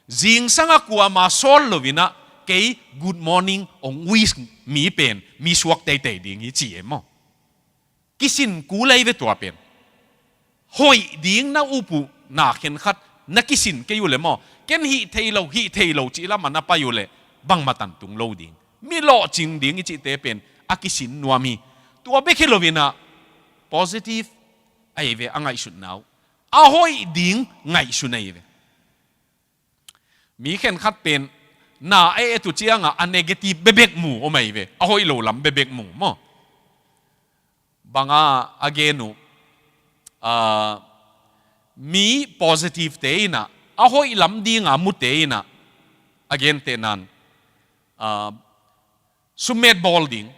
Zingsang a kuama sawl lo inah kei good morning ong wish mi pen mi suak teitei ding hi, ci e maw. Kisin kul ei ve tua pen. Hoih ding na up uh na khenkhat na kisin kei uh leh maw, ken hih thei lo, hih thei lo cih lamah na pai uh leh bangmah tan tung lo ding. Mi lawhcing ding i cihte pen a kisin nuam hi. Tua bek hi lo inah positive ahi ve, a ngaihsutna uh a hoih ding ngaihsun ahi ve. Mi khenkhat pen na a et uh ciangah a negative bebek mu om ahi ve, a hoih lo lam bebek mu maw. Banga a gen uh, ah, mi positive te inah, a hoih lam dinga mute inah, a gente nan, ah, summet bawl ding,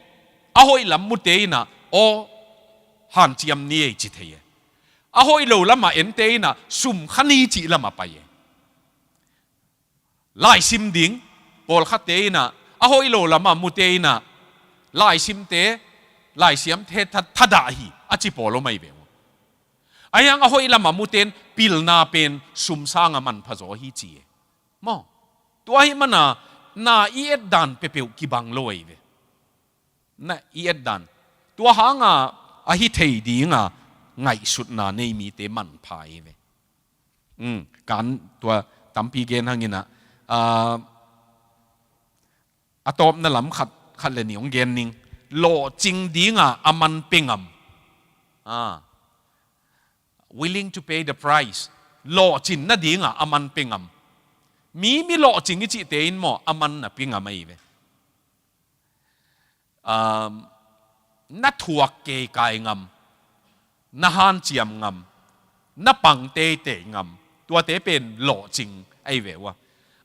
a hoih lam mute inah, aw, hanciam ni ei, ci thei e. A hoih lo lamah ente inah sum kha ni cih lamah pai e. Laisim ding, pawlkhatte inah, a hoih lo lamah mute inah, laisimte, laisiamte tha-, thadah hi, a ci pawl om ahi ve uh. Ahi hang a hoih lamah mute in pilna pen sum sanga manpha zaw hi, ci e. Maw. Tua ahih mana na i et dan peuhpeuh kibang lo ahi ve. Na i et dan. Tua hanga a hi thei dinga ngaihsutna nei mite manpha ahi ve. Um, kan tua tampi gen hang inah, ah, a tawpna lam khat, khat le nih ong gen ning. Lawhcing dinga a man pia ngam. Ah. Willing to pay the price. Lawhcin nadinga a man pia ngam. Mi, mi lawhcing i cihte in maw, a man na pia ngam ahi ve. Um, na thuak keikai ngam, na hanciam ngam, na pang teitei ngam, tuate pen lawhcing ahi ve uh a.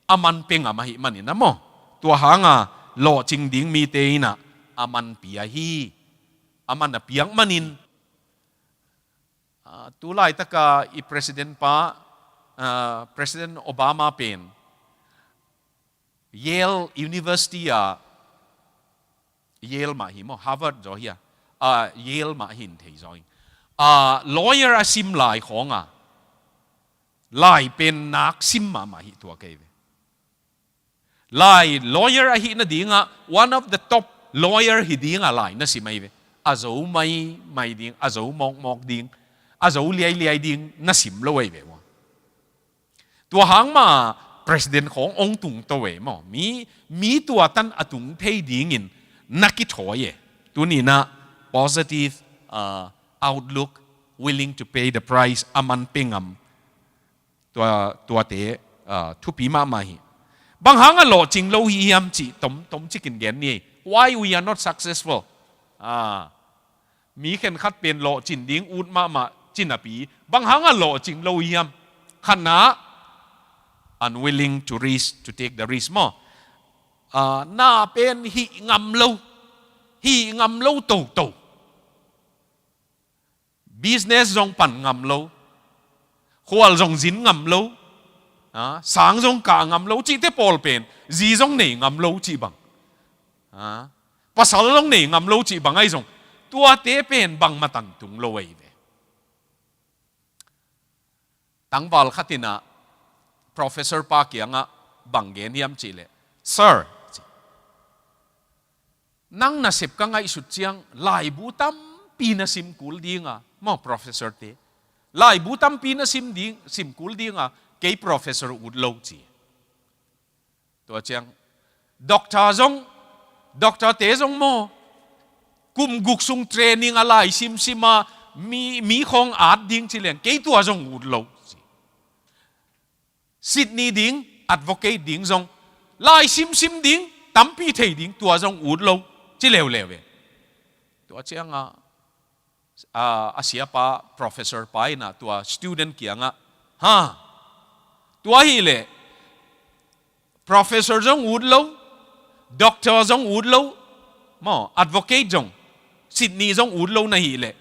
A man pia ngam ahih manin a maw. Tua hanga lawhcing ding mite inah a man pia hi. A man a piak manin, ah, tu laitaka i president pa, ah, President Obama pen Yale University ah, Yale mah hi maw, Harvard zaw hi a, ah, Yale mah hi in thei zaw hi. Ah, lawyer a sim lai khawng a, lai pen nak sim mahmah hi tua kei ve. Lai lawyer ahih nadingah one of the top lawyer hi dingah lai na sim ahi ve. A zo maimai ding, a zo mawkmawk ding, a zo liailiai ding na sim lo ahi ve uh a. Tua hang mah president khawng ong tungto e maw. Mi, mi tua tan a tung thei dingin na kithawi e. Tuni inah positive, uh, outlook, willing to pay the price, a man pia ngam. Tua, tuate, ah, thupi mahmah hi. Bang hanga lawhcing lo hi hiam cih tom, tom cikin gen ni. Why we are not successful? Ah, mi khenkhat pen lawhcin ding ut mahmah ci napi. Bang hanga lawhcing lo hi hiam? Khatna, unwilling to risk, to take the risk maw. Ah, na pen hih ngam lo. Hih ngam lo toto. Business zong pan ngam lo, khual zong zin ngam lo, ah, sang zong kah ngam lo, cihte pawl pen, zi zong nei ngam lo cih bang, ah, pasal zong nei ngam lo cih bang ahi zong, tuate pen bangmah tan tung lo ahi ve. Tangval khat inah professor pa kiangah bang gen hiam cih leh, "Sir," ci, "nang nasep ka ngaihsut ciang laibu tampi na sim kul dinga, maw, professor te, laibu tampi na sim ding, sim kul dinga, kei professor ut lo," ci. Tua ciang, "Doctor zong, doctor te zong maw, kum guk sung training a lai simsim a, mi, mi khawng at ding ci leng, kei tua zong ut lo," ci. "Sitni ding, advocate ding zong, lai simsim ding, tampi thei ding, tua zong ut lo," ci leuleu e. Tua ciangah, a, a siapa, professor pa inah tua student kiangah, "Ha, tua hileh professor zong ut lo, doctor zong ut lo, maw, advocate zong, sitni zong ut lo na hileh,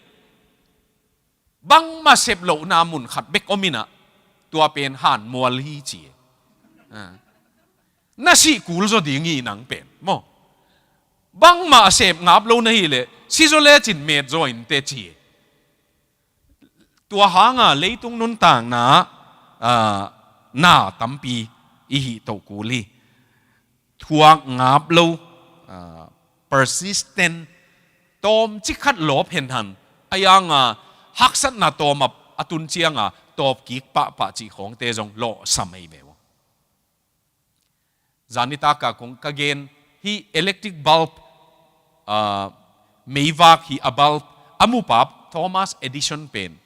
bangmah sep lohna mun khat bek om inah, tua pen hanmual hi," ci. Ah. "Na sih kul zaw ding hi nang pen, maw. Bangmah a sep ngap lo na hih leh, sizaw lecin met zaw in teh ci. Tua hanga leitung nuntakna, ah, na tampi i hih toh kul hi. Thuak ngap lo, ah, persistent, tawmcik khat lawp henhan, a yanga haksatna tawm a, a tun cianga tawp kik pahpah cih khawngte zong lawhsam ei ve uh. Zan nitaka kong ka gen, hih electric bulb, ah, meivak hih a bulb a mupa Thomas Edison pen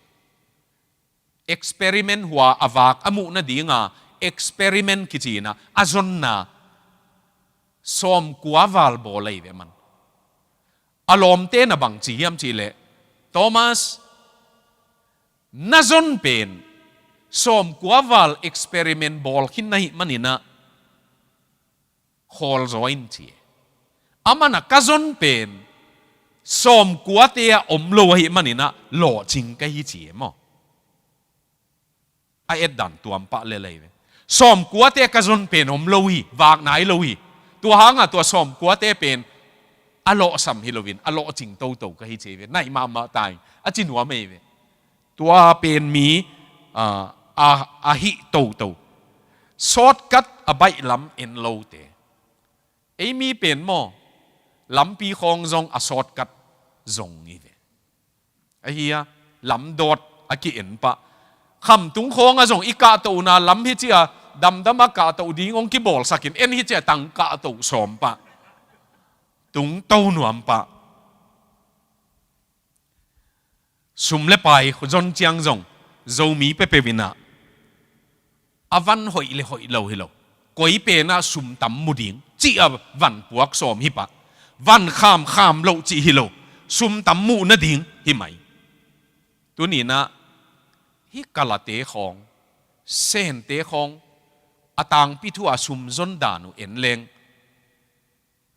experiment hua a vak a muh nadinga experiment kici-in a zonna sawmkua val bawl ahi ve man. A lawmte na bang ci hiam cih leh, Thomas, na zon pen sawmkua val experiment bawl khin na hih manin a khawl zaw in ci. Aman a ka zon pen sawmkuate a om lo ahih manin a lawhcing ka hi ci e maw. A etdan tuam pah lel ahi ve. Sawmkuate ka zon pen om lo hi, vak nai lo hi. Tua hanga tua sawmkuate pen a lawhsam hi loin a lawhcing toto ka hi ci e ve. Naih mahmah ta in a ci nuam ahi ve. Tua pen mi, ah, a, a hih toto. Shortcut a baih lam en lote. Ei mi pen maw, lampi khawng zong a shortcut zong hi ve. Ahi a, lamdawt a ki-en pah. Khamtung khawng a zong i kahtohna lam hi ci a, damdam a kahtoh ding hong kibawlsakin en hi ci a, tang kahtoh sawm pah. Tungto nuam pah. Sum le pai zon ciang zong Zomi peuhpeuh in a, a van hoih le hoih lo hi lo. Koi pen a sum tam mu ding cih a van puak sawm hi pah. Van khamkham loh cih hi lo. Sum tam muh nading hi mai. Tuni-in a hih kalate khawng, sente khawng, a tangpi thu a sum zon dan uh en leng,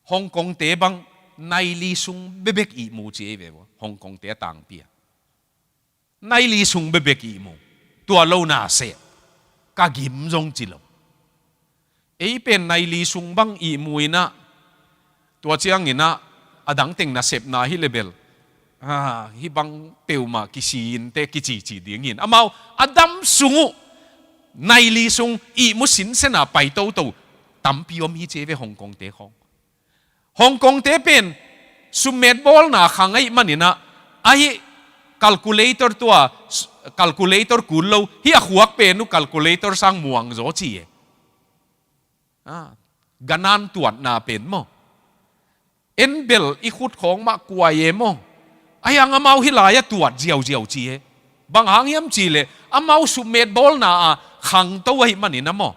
Hong Kongte bang nai li sung bekbek ihmu ci ei ve uh. Hong Kongte a tangpi a nai li sung bekbek ihmu. Tua lo na seh, ka gim zong ci lo. Ei pen nai li sung bang ihmu in a, tua ciangin a, a dang teng nasepna hi le bel, ah, hih bang peuhmah kisi in teh kicici ding hi in. Amau a dam sung uh nai li sung ihmu sinsen a pai toto tampi om hi ci ei ve Hong Kongte khawng. Hong Kongte pen summet bawlna khang ahih manin a, ahi calculator tua, calculator kul lo, hih a khuak pen uh calculator sang muang zaw ci e. Ah, ganan tuatna pen maw. En bel i khut khawng mah kuai e maw. Ahi hang amau hih lai-ah tuat ziauziau ci e. Bang hang hiam cih leh amau summet bawlna a khangto ahih manin a maw.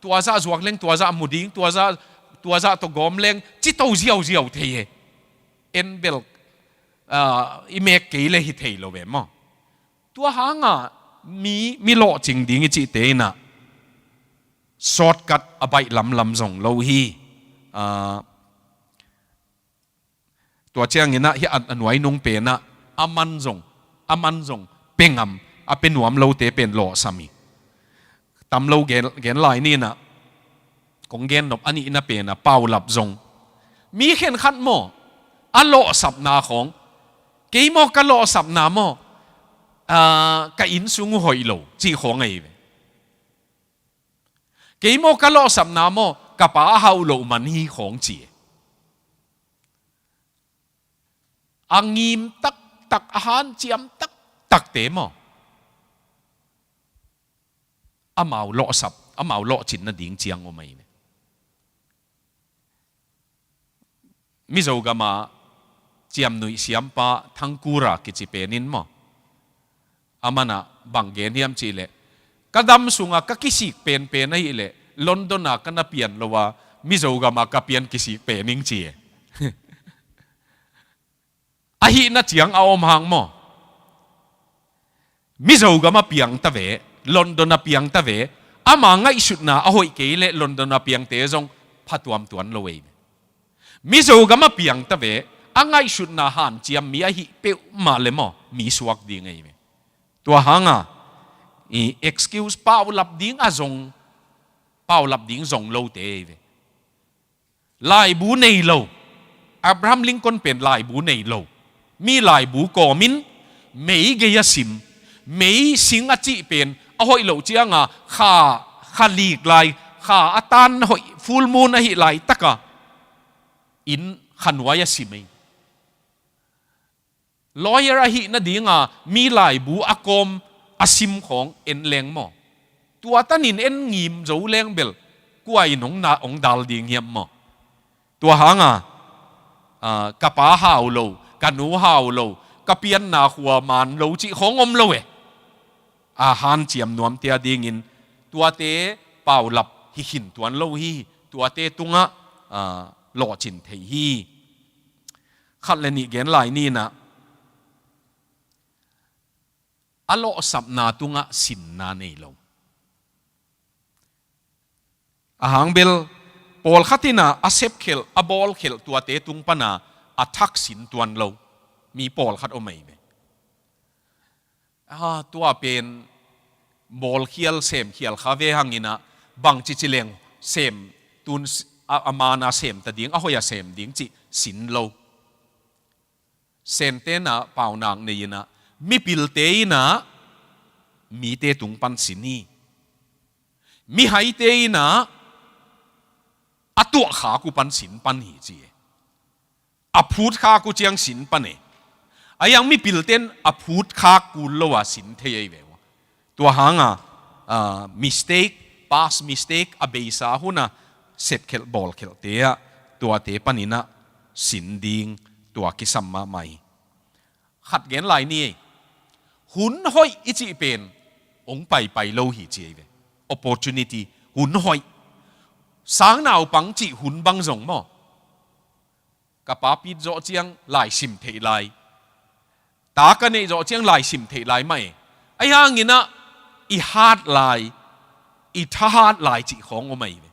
Tua zah zuak leng tua zah mu ding, tua zah, tua zah tawh gawm leng cito ziauziau thei e. En bel, ah, i mek kei leh hi thei lo ve maw. Tua hanga mi, mi lawhcing ding i cihte in a, shortcut a baih lamlam zong lo hi. Ah, tua ciangin a hih a, a nuai nung pen a, a man zong, a man zong pia ngam, a pia nuam lote pen lawhsam hi. Tam lo gen, gen lai ni in a, kong gen nop a nihna pen a paulap zong. Mi khenkhat maw, a lawhsapna khawng, kei maw ka lawhsapna maw, ah, ka inn sung uh hoih lo cih khawng ahi ve. Kei maw ka lawhsapna maw, ka pa a hauh loh man hi khawng ci e. A ngim taktak, a hanciam taktakte maw, amau lawhsap, amau lawhcin nading ciang om ahi ve. Mizo gama ciamnuih siampa Thangkura kici pen in maw, aman a bang gen hiam cih leh, ka dam sunga ka kisik penpen ahih leh London a ka na pian lo a, Mizo gama ka pian kisik pen ing ci e. Ahihna ciang a om hang maw. Mizo gama piang ta ve, London a piang ta ve, ama ngaihsutna a hoih kei leh London a piangte zong phatuam tuan lo ei ve. Mizo gama piang ta ve, a ngaihsutna hanciam mi ahih peuhmah leh maw, mi suak ding ei ve. Tua hanga, i excuse paulap ding a zong, paulap ding zong lote ei ve. Laibu nei lo. Abraham Lincoln pen laibu nei lo. Mi laibu kawmin mei gei a sim. Mei sing a cih pen a hoih loh cianga kha, kha lik lai, kha a tan hoih full moon ahi laitaka inn khanuai a sim ei. Lawyer ahih nadinga mi laibu a kawm a sim khawng en leng maw? Tua tanin en ngim zo leng bel kua in hong na, hong dal ding hiam maw? Tua hanga, ah, ka pa hau lo, ka nu hau lo, ka pianna khua man lo cih khawng om lo e. A hanciam nuamte a dingin tuate paulap hi khin tuan lo hi, tuate tungah, ah, lawhcin thei hi. Khat le nih gen lai ni in ah, a lawhsapna tungah sinna nei lo. A hang bel, pawlkhat in ah a sepkhelh, a bawlkhelh tuate tung pana a thak sin tuan lo mi pawlkhat om ahi ve. Ah, tua pen bawlkhial semkhial kha ve hangin ah bangci ci leng sem tun s-, a, a mana sem ta ding, a hoih a sem ding cih sin lo. Sente in ah paunak nei in ah mipilte in ah mite tung pan sin hi. Mihaite in ah a tuahkhak uh pan sin pan hi ci e. A phutkhak uh ciang sin pan e. A yang mipilte in a phutkhak kul lo a sin thei ahi ve uh. Tua hanga, ah, mistake, past mistake, a beisa huna sepkhelh bawlkhelhte ah tuate panin ah sin ding tua kisam mahmah hi. Khat gen lai ni ei. Hun hoih i cih pen hong paipai lo hi ci ahi ve. Opportunity, hun hoih. Sangnaupang cih hun bang zong maw? Ka pa pit zawh ciang laisim theih lai. Ta ka neih zawh ciang laisim theih lai mah e. Ahi hangin ah i hat lai, i thahat lai cih khawng om ahi ve.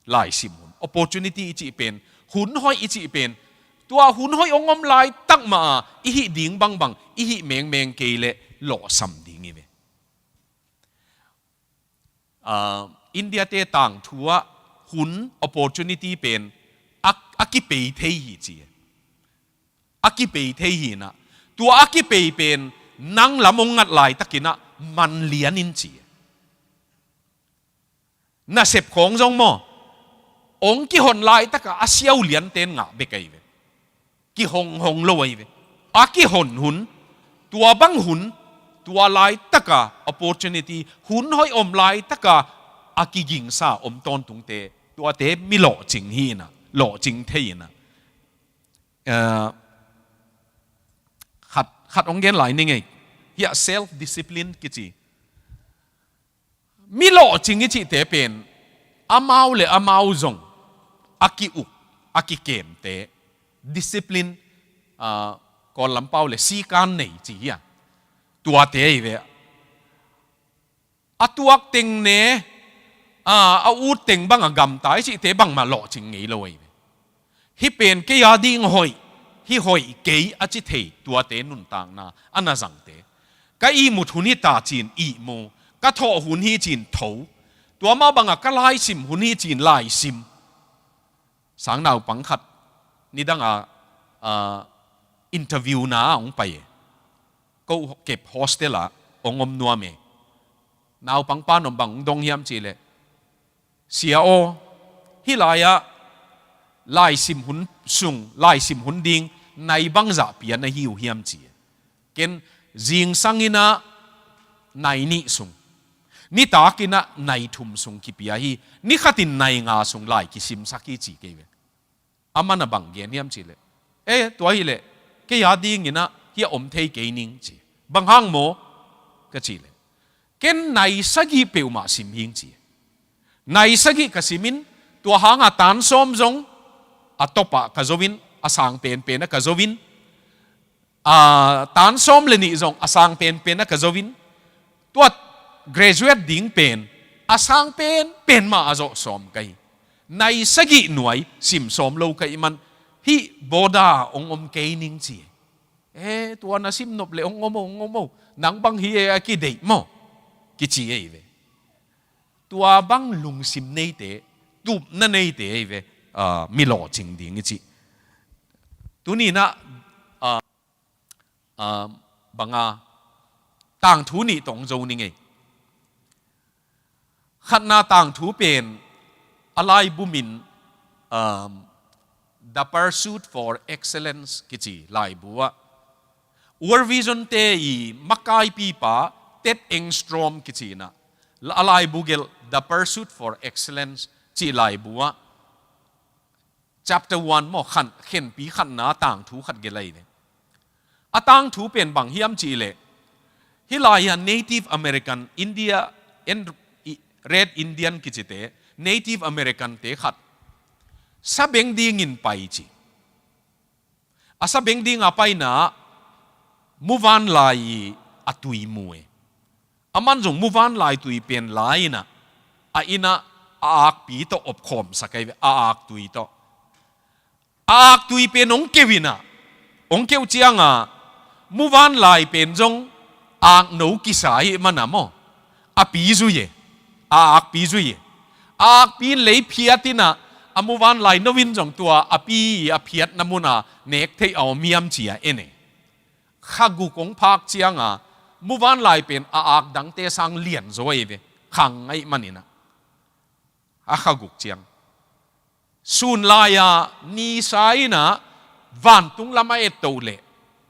Laisim hun, opportunity i cih pen, hun hoih i cih pen, tua hun hoih hong om laitak mah a i hih ding bangbang, i hih mengmeng kei leh lawhsam ding hi ve. Ah, India te tangthu ah hun opportunity pen a, a kipei thei hi ci. A kipei thei hi in ah. Tua a kipei pen nang lam hong ngat laitakin ah man lian in ci. Nasep khawng zong maw? Hong kihon laitaka a siau lianten ngah bek ahi ve. Kihonghong lo ahi ve. A kihon hun, tua bang hun, tua laitaka opportunity, hun hoih om laitaka a kigingsa om tawntungte, tuate mi lawhcing hi in ah, lawhcing thei in ah. Eh, khat, khat hong gen lai ni ngei. Hiah self discipline kici. Mi lawhcing i cihte pen amau le amau zong a ki-uk, a kikemte, discipline, ah, Kawl lampau le sikan nei ci hi a. Tuate ahi ve. A tuak teng ne, ah, a ut teng bang a gamta i cihte bangmah lawhcing ngei lo ahi ve. Hih pen kei a ding hoih, hih hoih kei a ci thei tuate nuntakna a na zangte. Ka ihmut hun hi ta cin ihmu, ka thawh hun hi cin tho. Tua mah bangah ka laisim hun hi cin laisim. Sangnaupang khat nidang a, a, interview na a hong pai e. Ko kep hostel ah hong om nuam e. Naupang pan om bang hong dong hiam cih leh, Sia aw, hih lai-ah laisim hun sung, laisim hun ding nai bangzah pia na hi uh hiam ci. Ken zingsang in ah nai nih sung, nitak in ah nai thum sung kipia hi, ni khat in nai nga sung lai kisimsak hi ci kei ve. Aman a bang gen hiam cih leh, eh, tua hi leh kei a ding in ah hiah om thei kei ning ci. Bang hang maw ka cih leh, ken nai sagih peuhmah sim hing ci. Nai sagih ka sim in, tua hang a tan sawm zong a top ah ka zo in, a sang penpen ah ka zo in, a, tan sawm le nih zong a sang penpen ah ka zo in, tua graduate ding pen a sang penpen mah a zawh sawm ka hi. Nai sagih nuai sim sawm lo ka hih man, hih boarder ah hong om kei ning ci. Eh, tua na sim nop leh hong om o, hong om o. Nang bang hi e a kideih maw, kici ahi ve. Tua bang lungsim neite, tupna neite ahi ve, ah, mi lawhcing ding i cih. Tuni-in ah, ah, ah, banga tangthu nih tawh hong zo ning ei. Khatna tangthu pen a laibu min, um, The Pursuit for Excellence kici laibu ah, World Vision te i makaipipa Ted Engstrom kici-in ah, a laibu gelh The Pursuit for Excellence ci laibu ah, chapter one maw, khan, khenpi khatna tangthu khat gelh lai ve. A tangthu pen bang hiam cih leh, hih lai-ah Native American, India, en-, i-, Red Indian kicite, Native American te khat sabeng dingin pai ci. A sabeng dinga paina muvanlai a tui mu e. Aman zong muvanlai tui pen la-in ah, a inn ah a akpi tawh opkhawmsak ahi ve, a aktui tawh. A aktui pen hong keu-in ah, hong keu cianga muvanlai pen zong akno kisa ahih mana maw, a pi zui e, a akpi zui e. A akpi in lei phiat-in ah, a muvanlai no in zong tua a pi a phiatna muna nek theih a om hiam ci-a en e. Kha guk hong phak cianga muvanlai pen a ak dangte sang lianzaw ahi ve, khang ahih manin ah. A kha guk ciang, sun lai-a nisa in ah vantung lam a et toh leh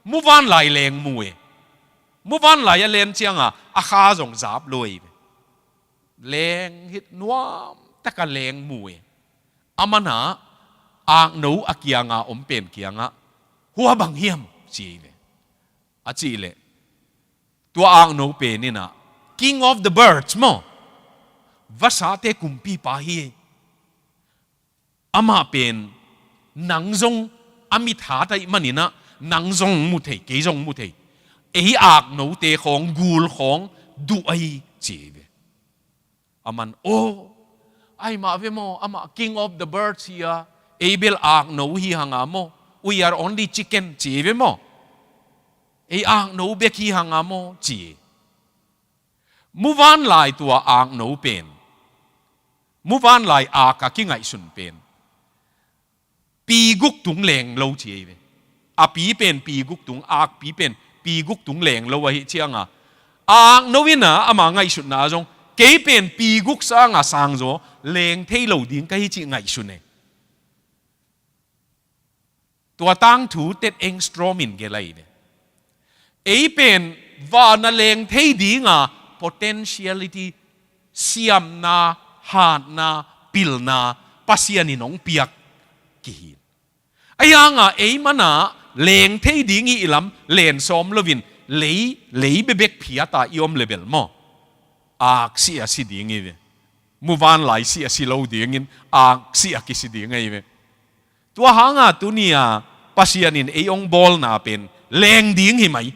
muvanlai leng mu e. Muvanlai a len cianga a kha zong zap lo ahi ve. Leng hit nuam taka leng mu e. Aman ah akno a kianga om pen kiangah, "Hua bang hiam?" ci ahi ve. A cih leh, tua akno pen in ah, "King of the birds maw, vasate kumpipa hi. Amah pen nang zong a mit hat ahih manin ah, nang zong mu thei, kei zong mu thei. Ei aknote khawng, gul khawng duh ahi," ci ahi ve. Aman, "Oh, ahi mah ve maw, amah king of the birds hi a, ei bel akno hi hang a maw, we are only chicken," ci ahi ve maw. "Ei akno bek hi hang a maw," ci. Muvanlai tua akno pen, muvanlai ak a kingaihsun pen, pi guk tung leng lo ci ahi ve. A pi pen pi guk tung, akpi pen pi guk tung leng lo ahih cianga, akno in ah ama ngaihsutna ah zong, "Kei pen pi guk sanga sangzaw leng thei lo ding ka hi," cih ngaihsun e. Tua tangthu Ted Engstrom in gelh ahi ve. Ei pen van a leng thei dinga potentiality, siamna, hatna, pilna Pasian in hong piak kihi. Ahi hanga ei mana leng thei ding i lam len sawm loin lei, lei bebek phiata i om leh bel maw, aksi a si ding hi ve. Muvanlai si a si lo dingin aksi a kisi ding ahi ve. Tua hanga tuni-a Pasian in ei hong bawlna pen leng ding hi mai.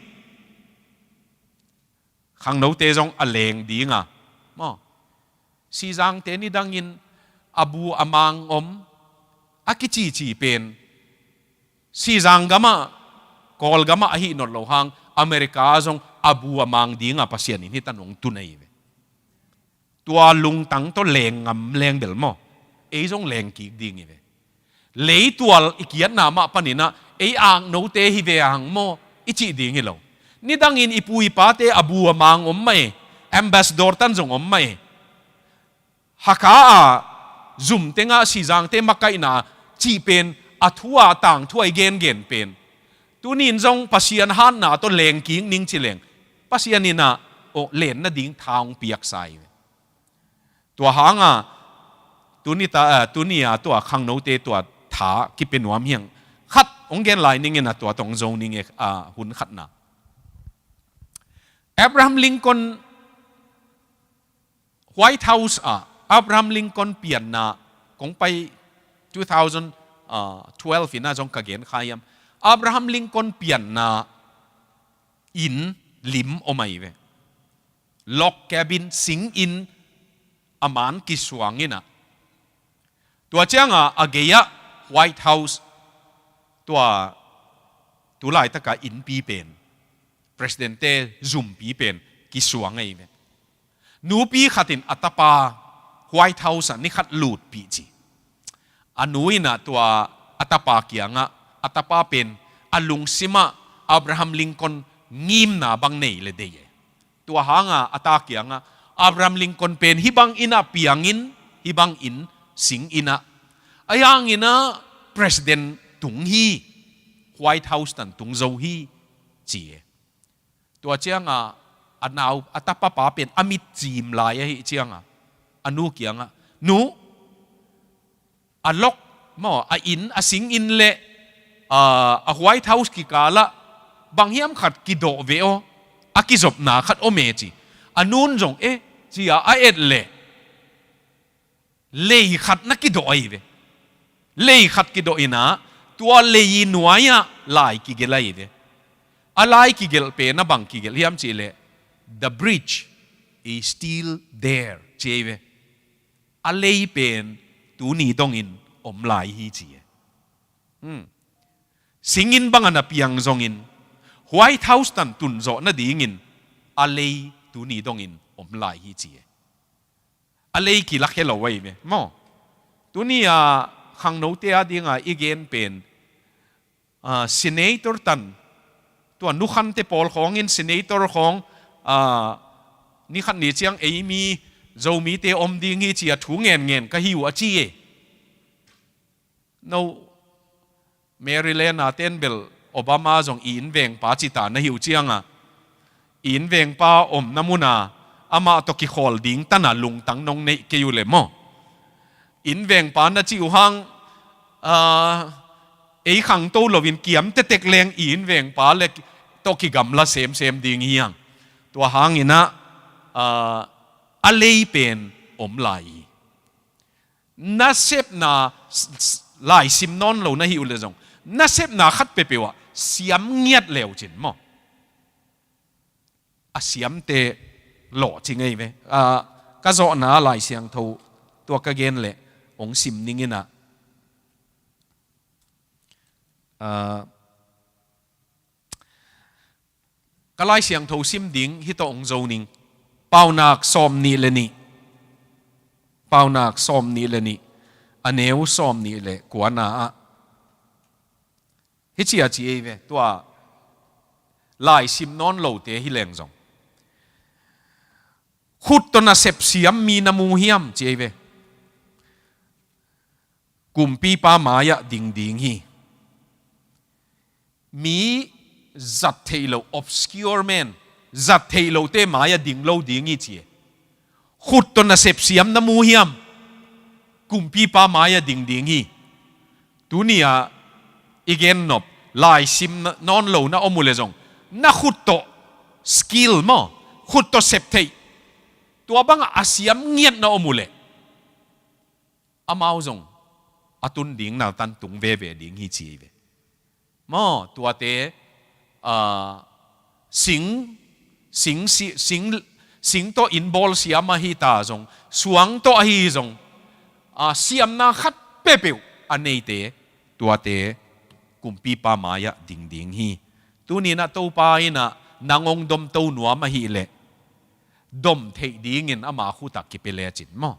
Khangnote zong a leng dinga maw, Sizangte nidangin a bu a mang om a kicici pen, Sizang gamah, Kawlgamah ahi nawn lo hang, America zong a bu a mang dinga Pasian in hih tan hong tun ahi ve. Tua lungtang tawh leng ngam leng bel maw, ei zong leng kik ding hi ve. Leitual i kiatna mah panin ah ei aknote hi ve hang maw i cih ding hi lo. Nidangin i pu i pate a bu a mang om mah e, ambassador tan zong om mah e. Hakha a zum tengah Sizangte makaihna cih pen a thu a tangthu a i gengen pen, tuni-in zong Pasian hatna tawh leng kik ning ci leng, Pasian in ah, oh, len nading tha hong piaksa hi ve. Tua hanga tuni ta, ah, tuni-a tua khangnote tua tha kipia nuam hi hang. Khat hong gen lai ning in ah tua tawh hong zo ning e, ah, hun khatna. Abraham Lincoln, White House ah Abraham Lincoln pianna kong pai two thousand twelve in ah zong ka gen kha hiam. Abraham Lincoln pianna inn lim om ahi ve. Log cabin, sing inn a man kisuang in ah, tua cianga a gei-ah White House, tua tulaitaka innpi pen, President-te zumpi pen kisuang ahi ve. Nupi khatin a tapa White House ah ni khat lutpih ci. A nu in ah tua a tapa kiangah, a tapa pen a lungsimah Abraham Lincoln ngimna bang nei le dei e. Tua hanga a ta kiangah Abraham Lincoln pen hih bang innah piangin, hih bangin sing innah, a yanginah president tung hi, White House tan tung zo hi, ci e. Tua cianga a nau a tapapa pen a mit cim lai ahi cianga a nu kianga, "Nu, a lok maw, a inn, a sing inn le, aa, a White House kikalah bang hiam khat kidawh ve aw, a kizopna khat om e," ci. A nun zong, "E," ci-a a et leh lei khat na kidawh ahi ve. Lei khat kidawh inah tua lei nuai-ah lai kigelh ahi ve. A lai kigelh pen a bang kigelh hiam cihleh, "The bridge is still there," ci ahi ve. A lei pen tuni dongin om lai hi, ci e. Hmm. Singin bang a na piang zongin White House tan tunzawh nadingin a lei tuni dongin om lai hi, ci e. A lei kilak he lo ahi ve maw? Tuni-a khangnote a dinga i gen pen, ah, senator tan, tua nukhante pawl khawngin senator khawng, ah, nikhat ni ciang ei mi Zomite om ding hi, ci-a thu ngenngen ka hi uh a ci e. No, Maryland a ten bel Obama zong i innvengpa cita na hi uh cianga, i innvengpa omna muna amah tawh kikhawl ding tana lungtang nong neih kei uh le maw? Innvengpa na cih uh hang, ah, ei khangto loin kiam tetek leng i innvengpa le tawh kigamla semsem ding hi hang. Tua hanginah, ah, a lei pen om lai hi. Nasepna, s-, s-, laisim nawn lo na hi uh le zong, nasepna khat peuhpeuh ah siam ngiat leu cin maw? A siamte lawh ci ngei ve. Ah, ka zawhna Lai Siangtho tua ka gen leh hong sim ning inah, ah, ka Lai Siangtho sim ding hih tawh hong zo ning. Paunak sawm nih le nih. Paunak sawm nih le nih. A neu sawm nih le kuana ah. Hih ci-a ci ei ve, tua laisim nawn lote hi leng zong. Khut tawh nasep siam mi na mu hiam, ci ei ve. Kumpipa mai-ah ding ding hi. Mi zat theih lo, obscure man, zat theih lote mai-ah ding lo ding hi ci e. Khut tawh nasep siam na mu hiam? Kumpipa mai-ah ding ding hi. Tuni-ah i gen nop, laisim na-, nawn lo na om uh le zong, na khut tawh skill maw, khut tawh sep theih, tua bangah a siam ngiat na om uh leh, amau zong a tun ding naltan tung veve ding hi ci ei ve. Maw, tuate, ah, sing, sing, si-, sing, sing tawh inn bawl siam ahi ta zong, suang tawh ahi zong, ah, siamna khat peuhpeuh a neite, tuate kumpipa mai-ah ding ding hi. Tuni-in ah Topa in ah nang hong domto nuam ahih leh, dom theih dingin ama khut ah kipia lecin maw.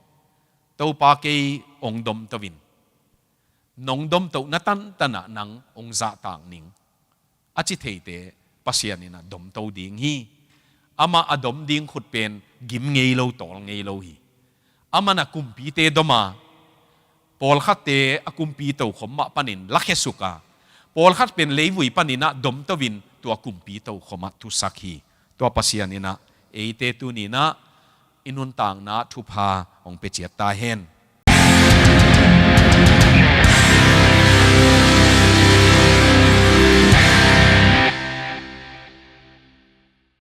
Topa kei hong domto in, nong domtohna tantan ah nang hong zahtak ning, a ci theite Pasian in ah domto ding hi. Amah a dom ding khut pen gim ngei lo, tawl ngei lo hi. Amah in ah kumpite dom a, pawlkhatte a kumpi tokhom mah panin lakhia suk a, pawlkhat pen leivui panin ah domto in tua kumpi tokhom ah thusak hi. Tua Pasian in ah eite tuni-in ah i nuntakna ah thupha hong pia ciat ta hen.